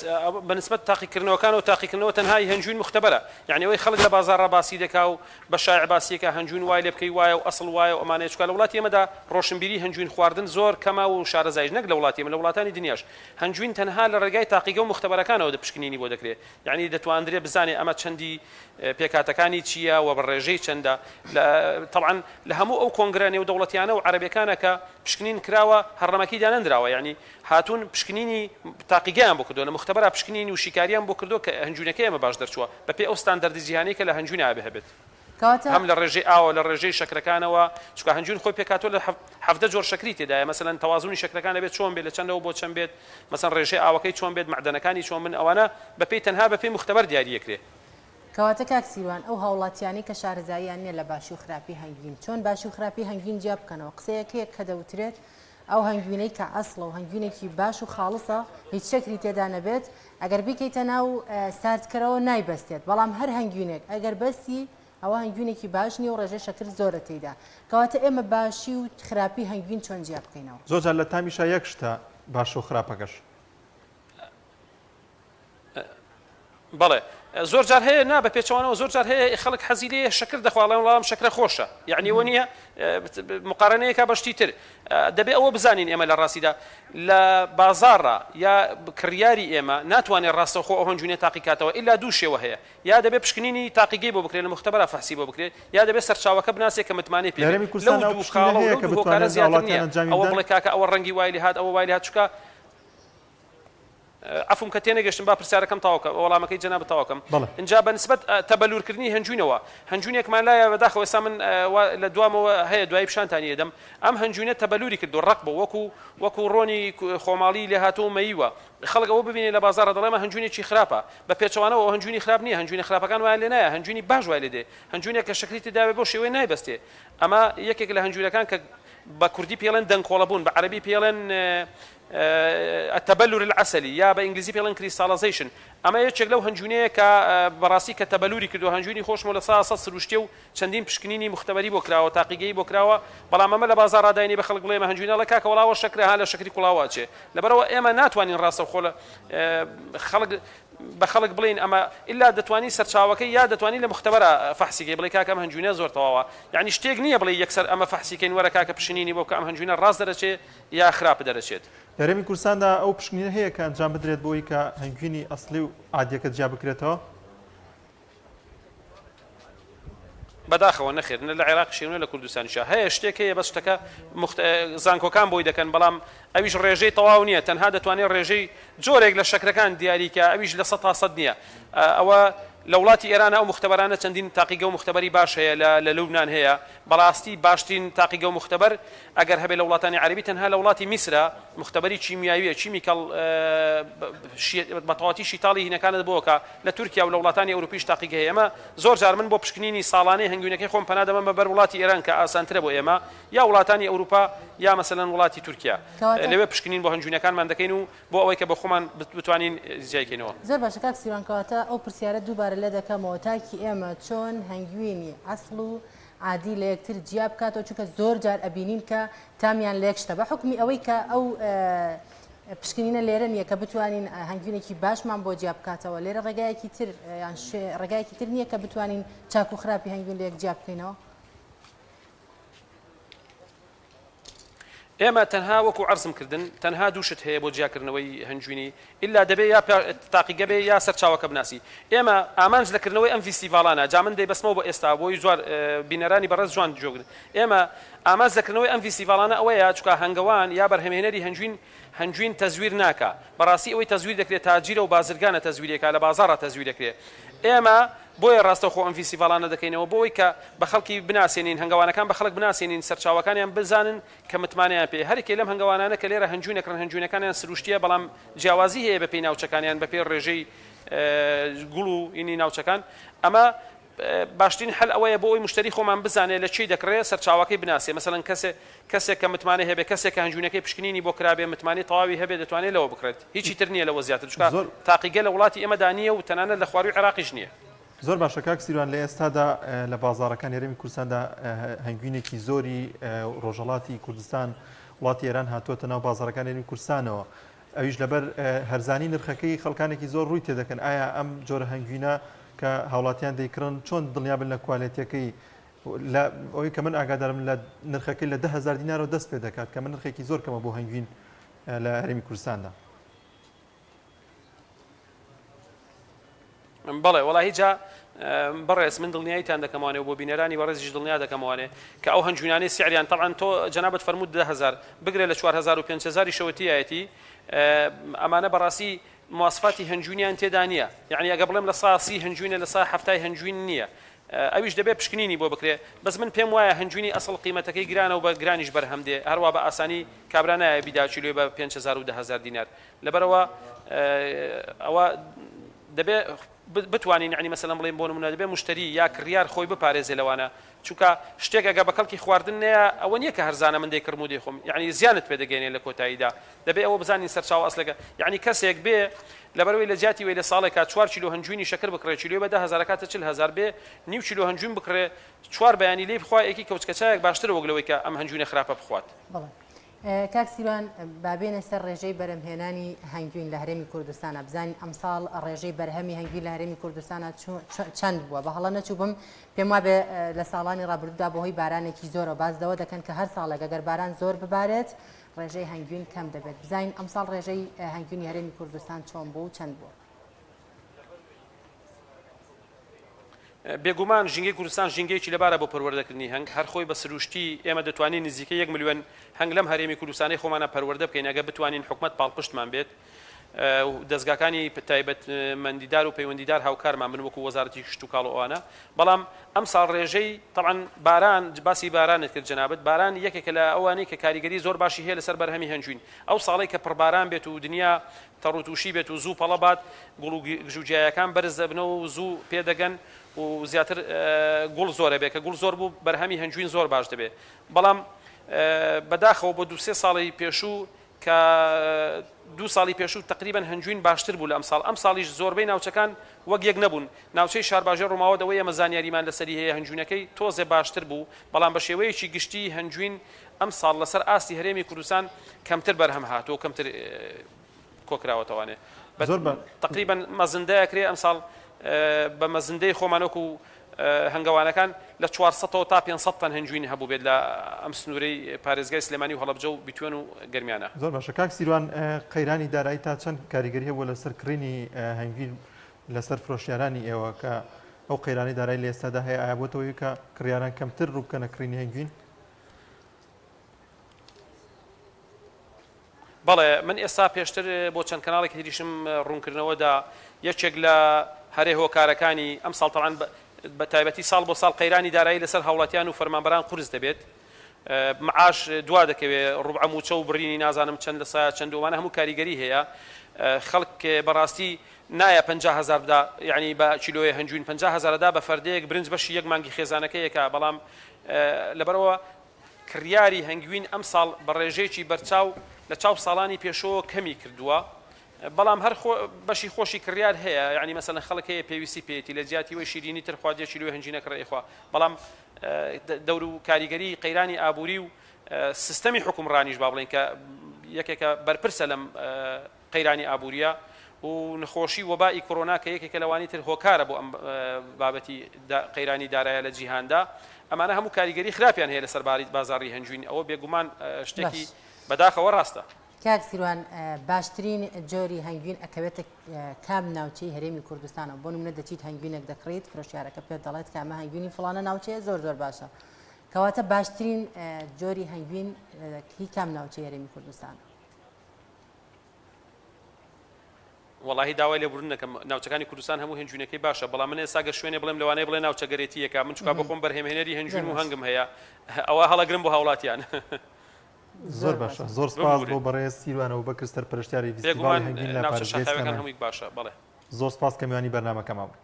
N: بە نسبەت تاقیکردنەوەکانەوە تاقیکردنەوە تەنها ی هەنجوین موختەبەرە یانی ئەوەی خەڵک لە بازاڕا باسی دەکا و بە شایع باسی ئەکا هەنجوین وای لێ بکەی وایە و ئەسڵ وایە و ئەمانەیە چونکە لە وڵاتی ئێمەدا ڕۆشنبیری هەنجوین خواردن زۆر کەمە و شارەزایش نەک لە وڵاتی ئێمە لە وڵاتانی دنیاش هەنجوین تەنها لە ڕێگای تاقیگە و موختەبەرەکانەوە پشکنینی بۆ دەکرێ یانی دەتواندرێ بزانێ ئەمە چەندی پێکهاتەکانی چییە و بە ڕێژەی چەندە لە تەبعەن لە هەموو ئەو کۆنگرە نێودەوڵەتیانە و عەرەبیەکانە کە پشکنین کراوە هەڕەمەکی دانەندراوە یانی هاتوون پشکنینی تاقیگەیان بۆ کردووە لە موختەبەرا پشکنین و شیکاریان بۆ کردووە کە هەنجوینەکەی ئێمە باش دەرچووە بە پێی ئەو ستاندەردی جیهانیەی کە لە هەنجوینا ئەبێ هەبێت
A: کەواتە.
N: هەم لە ڕێژەی ئاوە لە ڕێژەی شەکرەکانەوە چونکە هەنجوین خۆی پێکهاتووە لە 17 جۆر شەکری تێدایە مەسەلەن تەوازونی شەکرەکان ئەبێت چۆن بێت لە چەندەوە بۆ چەند بێت مەسەن ڕێژەی ئاوەکەی چۆن بێت مەعدەنەکانی چۆن بن ئەوانە بە پێی تەنها بە پێی موختەبەر دیاری ئەکرێ.
A: کەواتە کاک سیروان ئەو هاوڵاتیانەی کە شارەزاییان نیە لە باشی و خراپی هەنگوین چۆن باشی و خراپی هەنگوین جیا بکەنەوە؟ قسەیەک هەیە کە دەوترێت ئەو هەنگوینەی کە ئەسڵە و هەنگوینێکی باش و خاڵسە هیچ شەکری تێدا نەبێت ئەگەر بیکەیتە ناو ساردکەرەوە نایبەستێت بەڵام هەر هەنگوینێک ئەگەر بەستی ئەوە هەنگوینێکی باش نیە و ڕێژەی شەکر زۆرە تێیدا کەواتە ئێمە باشی و خراپی هەنگوین چۆن جیا بکەینەوە؟
B: زۆر جار لە تامیشا یەک شتە باشە و خراپەکەش.
N: بەڵێ زۆر جار هەیە نا بە پێچەوانەوە زۆر جار هەیە خەڵک حەزی لێیە شەکر دەخوا ئەڵێن وەڵا ئەم شەکرە خۆشە یعنی ئەوە نییە مقارنەیەکە بە شتی تر دەبێ ئەوە بزانین ئێمە لە ڕاستیدا لە بازاڕە یا کڕیاری ئێمە ناتوانێت ڕاستەوخۆ ئەو هەنجوینە تاقیکاتەوە ئیلا دوو شێوە هەیە یا دەبێ پشکنینی تاقیگەی بۆ بکرێت لە مختبەرا فەحسی بۆ بکرێت یا دەبێ سەرچاوەکە بناسێ کە متمانەی پێ
B: لە هەرێمی
N: بێت لەو
B: کوردستان ئەو
N: دوو
B: پشکنینە
N: خاڵە و
B: هەیە
N: لەو
B: کە
N: دوو هۆکارە
B: بتوانرێت
N: زیاتر
B: هاوڵاتیان
N: نییە
B: ئەنجامی
N: ئەوە
B: بدەن؟
N: بڵێ کاکە ئەوە ڕەنگی وای لێهات ئەوە وای لێهات چونکە عەفوم کە تێنەگەشتم با پرسیارەکەم تەواو کەم وەڵامەکەی جەنابت تەواو کەم
B: بەڵێ.
N: ئینجا بە نسبەت تەبەلور کردنی هەنجوینەوە هەنجوینێکمان لایە بەداخەوە ئێستا من وا لە دوامەوە هەیە دوایی پیشانتانی ئەدەم ئەم هەنجوینە تەبەلوری کردووە ڕەق بوو وەکو وەکو ڕۆنی خۆماڵی لێهاتوو و مەییوە خەڵک ئەوە ببینێ لە بازاڕا دەڵێ ئەمە هەنجوینێکی خراپە بە پێچەوانەوە ئەو هەنجوینی خراپ نییە هەنجوینە خراپەکان وایان لێ نایە هەنجوینی باش وای لێ دێ هەنجوینێک کە شەکری تێدابێ بەو شێوەیە نایبەستێ ئەمە یەکێک لە هەنجوینەکان کە بە کوردی پێڵێن دەنکۆڵە بوون بە عەرەبی پێڵێن التبلور العسلی یا بە ئینگلیزی پێڵێن crystallization ئەمە یەکێک لەو هەنجوینەیە کە بەڕاستی کە تەبەلوری کردووە هەنجوینی خۆشمە 100% سروشتیە و چەندین پشکنینی مختبەری بۆ کراوە تاقیگەیی بۆ کراوە بەڵام ئەمە لە بازاڕا داینی بە خەڵک بڵێ ئەمە هەنجوینە ئەڵێ کاکە وەڵا ئەوە شەکرە ها لە شەکری کوڵاوە ئەچێ لەبەرئەوە ئێمە ناتوانین ڕاستەوخۆ لە خەڵک بە خەڵک بڵێین ئەمە ئیلا دەتوانی سەرچاوەکەی یا دەتوانی لە مختبەرا فەحسی کەی بڵێی کاکە ئەم هەنجوینە زۆر تەواوە یعنی شتێک نییە بڵێی یەکسەر ئەمە فەحسی کەین وەرە کاکە پشکنینی بۆ بکە ئەم هەنجوینە ڕاست دەرەچێ یا خراپ دەرەچێت.
B: لە هەرێمی کوردستاندا ئەو پشکنینە هەیە کە ئەنجام بدرێت بۆ ئەوەی کە هەنگوینی ئەسڵی و عادیەکە جیا بکرێتەوە؟
N: بەداخەوە نەخێر نە لە عێراقیش هەیە و نە لە کوردستانیشا هەیە شتێک هەیە بەس شتەکە مخت زانکۆکان بۆی دەکەن بەڵام ئەویش ڕێژەی تەواو نییە تەنها دەتوانێت ڕێژەی جۆرێک لە شەکرەکان دیاری کە ئەویش لە 100% نییە ئەوە لە وڵاتی ئێرانە ئەو مختبەرانە چەندین تاقیگە و مختبەری باش هەیە لە لە لوبناان هەیە بەڕاستی باشترین تاقیگە و مختبەر ئەگەر هەبێ لە وڵاتانی عەرەبی تەنها لە وڵاتی میسرە مختبەری کیمیاویە chemical بە تەواتی شیتاڵی هینەکانت بۆ ئەکا لە تورکیا و لە وڵاتانی ئەوروپیش تاقیگە هەیە ئێمە زۆر جار من بۆ پشکنینی ساڵانەی هەنگوینەکەی خۆم پەنا دەبەم بە بەر وڵاتی ئێران کە ئاسانترە بۆ ئێمە یا وڵاتانی ئەوروپا یا مەسەلەن وڵاتی تورکیا
A: کەواتە
N: لەوێ پشکنین بۆ هەنگوینەکانمان دەکەین و بۆ ئەوەی کە بۆ خۆمان بتوانین زیای کەینەوە.
A: زۆر باشە کاک سیروان کەواتە ئەو پرسیارە دووبارە لێ دەکەمەوە تاکی ئێمە چۆن هەنگوینی عەسڵ و عادی لە یەکتر جیا بکاتەوە چونکە زۆر جار ئەبینین کە تامیان لە یەک شتە بە حوکمی ئەوەی کە ئەو پشکنینە لێرە نییە کە بتوانین هەنگوینێکی باشمان بۆ جیا بکاتەوە لێرە ڕێگایەکی تر یان ڕێگایەکی تر نییە کە بتوانین چاک و خراپی هەنگوین لە یەک جیا بکەینەوە؟
N: ئێمە تەنها وەکو عەرزم کردن تەنها دوو شت هەیە بۆ جیاکردنەوەی هەنجوینی ئیلا دەبێ یا تاقیگە بێ یا سەرچاوەکە بناسی ئێمە ئامانج لە کردنەوەی ئەم ڤیستیڤاڵانە جا من دەیبەستمەوە بۆ ئێستا بۆی جوار بینەرانی بەڕێز جوان گوێ ئێمە ئامانج لە کردنەوەی ئەم ڤیستیڤاڵانە ئەوەیە چونکە هەنگەوان یا بەرهەمهێنەری هەنجوین هەنجوین تەزویر ناکا بەڕاستی ئەوەی تەزویر دەکرێت تاجیرە و بازرگانە تەزویرێکا لە بازاڕا تەزویر دەکرێ ئێمە بۆیە ڕاستەوخۆ ئەم ڤیستیڤاڵانە دەکەینەوە بۆ ئەوەی کە بە خەڵکی بناسێنین هەنگەوانەکان بە خەڵک بناسێنین سەرچاوەکانیان بزانن کە متمانەیان پێیە هەرکێ لەم هەنگەوانانە کە لێرە هەنجوین ئەکڕن هەنجوینەکانیان سروشتیە بەڵام جیاوازی هەیە بەپێی ناوچەکانیان بەپێی ڕێژەی گوڵ و ینی ناوچەکان ئەمە باشترین حەل ئەوەیە بۆ ئەوەی مشتری خۆمان بزانێ لە چی دەکڕێ سەرچاوەکەی بناسێ مەسەلەن کەسێ کەسێک کە متمانەی هەبێ کەسێک کە هەنجوینەکەی پشکنینی بۆ کرابێ متمانەی تەواوی هەبێ دەتوانێ لەوە بکڕێت هیچی تر نییە لەوە زیاتر چونکە
B: زۆر
N: تاقیگە لە وڵاتی ئێمەدا نییە و تەنانەت لە خوارووی عێراقیش نییە.
B: زۆر باشە کاک سیروان لە ئێستادا لە بازاڕەکانی هەرێمی کوردستاندا هەنگوینێکی زۆری ڕۆژهەڵاتی کوردستان وڵاتی ئێران هاتووەتە ناو بازاڕەکانی هەرێمی کوردستانەوە. ئەویش لەبەر هەرزانی نرخەکەی خەڵکانێکی زۆر ڕووی تێدەکەن ئایا ئەم جۆرە هەنگوینە کە هاوڵاتیان دەیکڕن چۆن دڵنیابن لە کوالێتیەکەی لە ئەوەی کە من ئاگادارم لە نرخەکەی لە 10000 دینارەوە دەست پێ دەکات کە من نرخێکی زۆر کەمە بۆ هەنگوین لە هەرێمی کوردستاندا.
N: بەڵێ وەڵاهی جا بەڕێز من دڵنیاییتان دەکەموانێ و بۆ بینەرانی بەڕێزیش دڵنیا دەکەموانێ کە ئەو هەنجوینانەی سعریان تەبعەن تۆ جەنابت فەرمووت 10000 بگرە لە 4000 و 5000 شەوە تیایەتی ئەمانە بەڕاستی مواسفاتی هەنجوینیان تێدا نییە یعنی ئەگە بڵێم لە سا سی هەنجوینە لە سا هەفتای هەنجوین نییە ئەویش دەبێ پشکنینی بۆ بکرێ بەس من پێم وایە هەنجوینی ئەسڵ قیمەتەکەی گرانە و بە گرانیش بەرهەم دێ هەروا بە ئاسانی کابرا نایە بیدا کیلۆی بە 5000 و 10000 دینار لەبەرئەوە ئەوە دەبێ بتوانین یعنی مەسەلەن بڵێین بۆ نمونە دەبێ مشتری یا کڕیار خۆی بپارێزێ لەوانە چونکە شتێک ئەگە بە کەڵکی خواردن نەیە ئەوە نییە کە هەرزانە من دەیکڕم و دەیخۆم یعنی زیانت پێ دەگەیەنێ لە کۆتاییدا دەبێ ئەوە بزانین سەرچاوە ئەسڵەکە یعنی کەسێک بێ لەبەرئەوەی لە جیاتی وەی لە ساڵێکا چوار کیلۆ هەنجوینی شەکر بکڕێ کیلۆی بە 10000 ئەکاتە 40000 بێ نیو کیلۆ هەنجوین بکڕێ چوار بەیانی لێی بخوا یەکی کەوچکە چایەک باشترە وەک لەوەی کە ئەم هەنجوینە خراپە بخوات.
A: بەڵێ. کاک سیروان با بێینە سەر ڕێژەی بەرهەمهێنانی هەنگوین لە هەرێمی کوردستانا بزانین ئەمساڵ ڕێژەی بەرهەمی هەنگوین لە هەرێمی کوردستانا چەند بووە بە هەڵە نەچووبم پێم وابێ لە ساڵانی ڕابردوودا بەهۆی بارانێکی زۆرەوە باس لەوە دەکەن کە هەر ساڵێک ئەگەر باران زۆر ببارێت ڕێژەی هەنگوین کەم دەبێت بزانین ئەمساڵ ڕێژەی هەنگوینی هەرێمی کوردستان چۆن بوو و چەند بووە.
N: بێگومان ژینگەی کوردستان ژینگەیەکی لەبارە بۆ پەروەردەکردنی هەنگ، هەر خۆی بە سروشتی ئێمە دەتوانین نزیکەی یەک ملیۆن هەنگ لەم هەرێمی کوردستانەی خۆمانا پەروەردە بکەین ئەگەر بتوانین حکومەت پاڵپشتمان بێت و دەزگاکانی تایبەتمەندیدار و پەیوەندیدار هاوکارمان بن وەکو وەزارەتی کشتوکاڵ و ئەوانە بەڵام ئەمساڵ ڕێژەی تەبعەن باران باسی بارانت کرد جەنابت باران یەکێکە لە ئەوانەی کە کاریگەری زۆر باشی هەیە لەسەر بەرهەمی هەنجوین ئەو ساڵەی کە پڕباران بێت و دنیا تەڕوتوشی بێت و زوو پەڵە بات، گوڵ و گژوگیایەکان بەرز دەبنەوە و زوو پێدەگەن و زیاتر گوڵ زۆر ئەبێ، کە گوڵ زۆر بوو بەرهەمی هەنجوین زۆر باش دەبێ. بەڵام بەداخەوە بۆ دوو سێ ساڵی پێشوو کە دوو ساڵی پێشوو تەقریبەن هەنجوین باشتر بوو لە ئەمساڵ، ئەمساڵیش زۆربەی ناوچەکان وەک یەک نەبوون، ناوچەی شارباژێڕ و ماوەت ئەوەی ئێمە زانیاریمان لەسەری هەیە هەنجوینەکەی تۆزێ باشتر بوو، بەڵام بە شێوەیەکی گشتی هەنجوین ئەمساڵ لەسەر ئاستی هەرێمی کوردستان کەمتر بەرهەم هاتووە و کەمتر کۆکراوەتەوانێ بە
B: زۆر بە
N: تەقریبەن مەزندە ئەکرێ ئەمساڵ بە مەزندەی خۆمان وەکو هەنگەوانەکان لە 400 ەوە تا 500 تەن هەنجوین هەبوو بێت لە ئەم سنوورەی پارێزگای سلێمانی و هەڵەبجە و بیتوێن و گەرمیانە.
B: زۆر باشە کاک سیروان قەیرانی دارایی تا چەند کاریگەری هەبووە لەسەر کڕینی هەنگوین لەسەر فرۆشیارانی ئێوە کە ئەو قەیرانی دارایی لە ئێستادا هەیە ئایا بۆتە هۆی کە کڕیاران کەمتر ڕووبکەنە کڕینی هەنگوین؟
N: بەڵێ من ئێستا پێشتر بۆ چەند کەناڵێکی تریشم ڕوونکردنەوە دا یەکێک لە هەرێ هۆکارەکانی ئەمساڵ تەبعەن بە تایبەتی ساڵ بۆ ساڵ قەیرانی دارایی لەسەر هاوڵاتیان و فەرمانبەران قورس دەبێت معاش دوا دەکەوێ ڕوبعە موچە و بڕینی نازانم چەند لە سایە چەند ئەوانە هەموو کاریگەری هەیە خەڵک بەڕاستی نایە 50 هەزار بدا یعنی بە کیلۆیە هەنجوین 50 هەزارەدا بە فەردەیەک برنج بەشی یەک مانگی خێزانەکەیەکە بەڵام لەبەرئەوە کڕیاری هەنگوین ئەمساڵ بە ڕێژەیەکی بەرچاو لە چاو ساڵانی پێشەوە کەمی کردووە، بەڵام هەر بەشی خۆشی کڕیار هەیە، یانی مەسەلەن خەڵک هەیە پێویستی پێیەتی لە جیاتی وەی شیرینی تر خوات یەک کیلۆی هەنگوین ئەکڕێ ئەیخوا، بەڵام دەور و کاریگەری قەیرانی ئابووری و سیستەمی حوکمڕانیش با بڵێین کە یەکێکە بەرپرسە لەم قەیرانی ئابوورییە و نەخۆشی وەبائی کۆرۆنا کە یەکێکە لەوانی تر هۆکارە بۆ ئەم بابەتی قەیرانی دارایە لە جیهاندا، ئەمانە هەموو کاریگەری خراپیان هەیە لەسەر بازاڕی هەنجوین، ئەوە بێگومان شتێکی
A: باش.
N: بەداخەوە ڕاستە.
A: کاک سیروان باشترین جۆری هەنگوین ئەکەوێتە کام ناوچەی هەرێمی کوردستانەوە بۆ نمونە دەچیت هەنگوینێک دەکڕیت فرۆشیارەکە پێت دەڵێت کە ئەمە هەنگوینی فڵانە ناوچەیە زۆر زۆر باشە کەواتە باشترین جۆری هەنگوین هی کام ناوچەی هەرێمی کوردستانە؟
N: وەڵاهی داوای لێبوردن دەکەم ناوچەکانی کوردستان هەموو هەنجوینەکەی باشە بەڵام من ئێستا گەر شوێنێ بڵێم لەوانەیە بڵێ ناوچەگەرێتیەکە من چونکە بۆ خۆم بەرهەمهێنەری هەنجوین و هەنگم هەیە ئەوە هەڵەگرم بۆ هاوڵاتیان.
B: زۆر باشە زۆر سپاس بۆ بەڕێز سیروان ئەبوبەکر سەرپەرشتیاری ڤیستیڤاڵی
N: بێگومان
B: هەنگوین لە
N: ناوچە
B: پارێزگای
N: شاخاویەکان
B: سلێمانی.
N: هەمووی باشە بەڵێ.
B: زۆر سپاس کە میوانی بەرنامەکەمان بووی.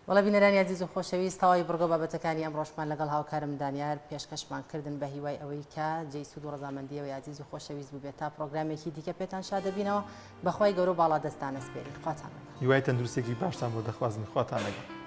A: بەڵێ بینەرانی ئازیز و خۆشەویست تەواوی بڕگە و بابەتەکانی ئەمڕۆشمان لەگەڵ هاوکارم دانیار پێشکەشمان کردن بە هیوای ئەوەی کە جێی سوود و ڕەزامەندی ئێوەی ئازیز و خۆشەویست بووبێت تا پڕۆگرامێکی دیکە پێتان شاد دەبینەوە بەخوای گەورە و باڵادەستتان ئەسپێرین خواتان لەگەڵ.
B: هیوای تەندروستیەکی باشتان بۆ دەخوازین خواتان لەگەڵ.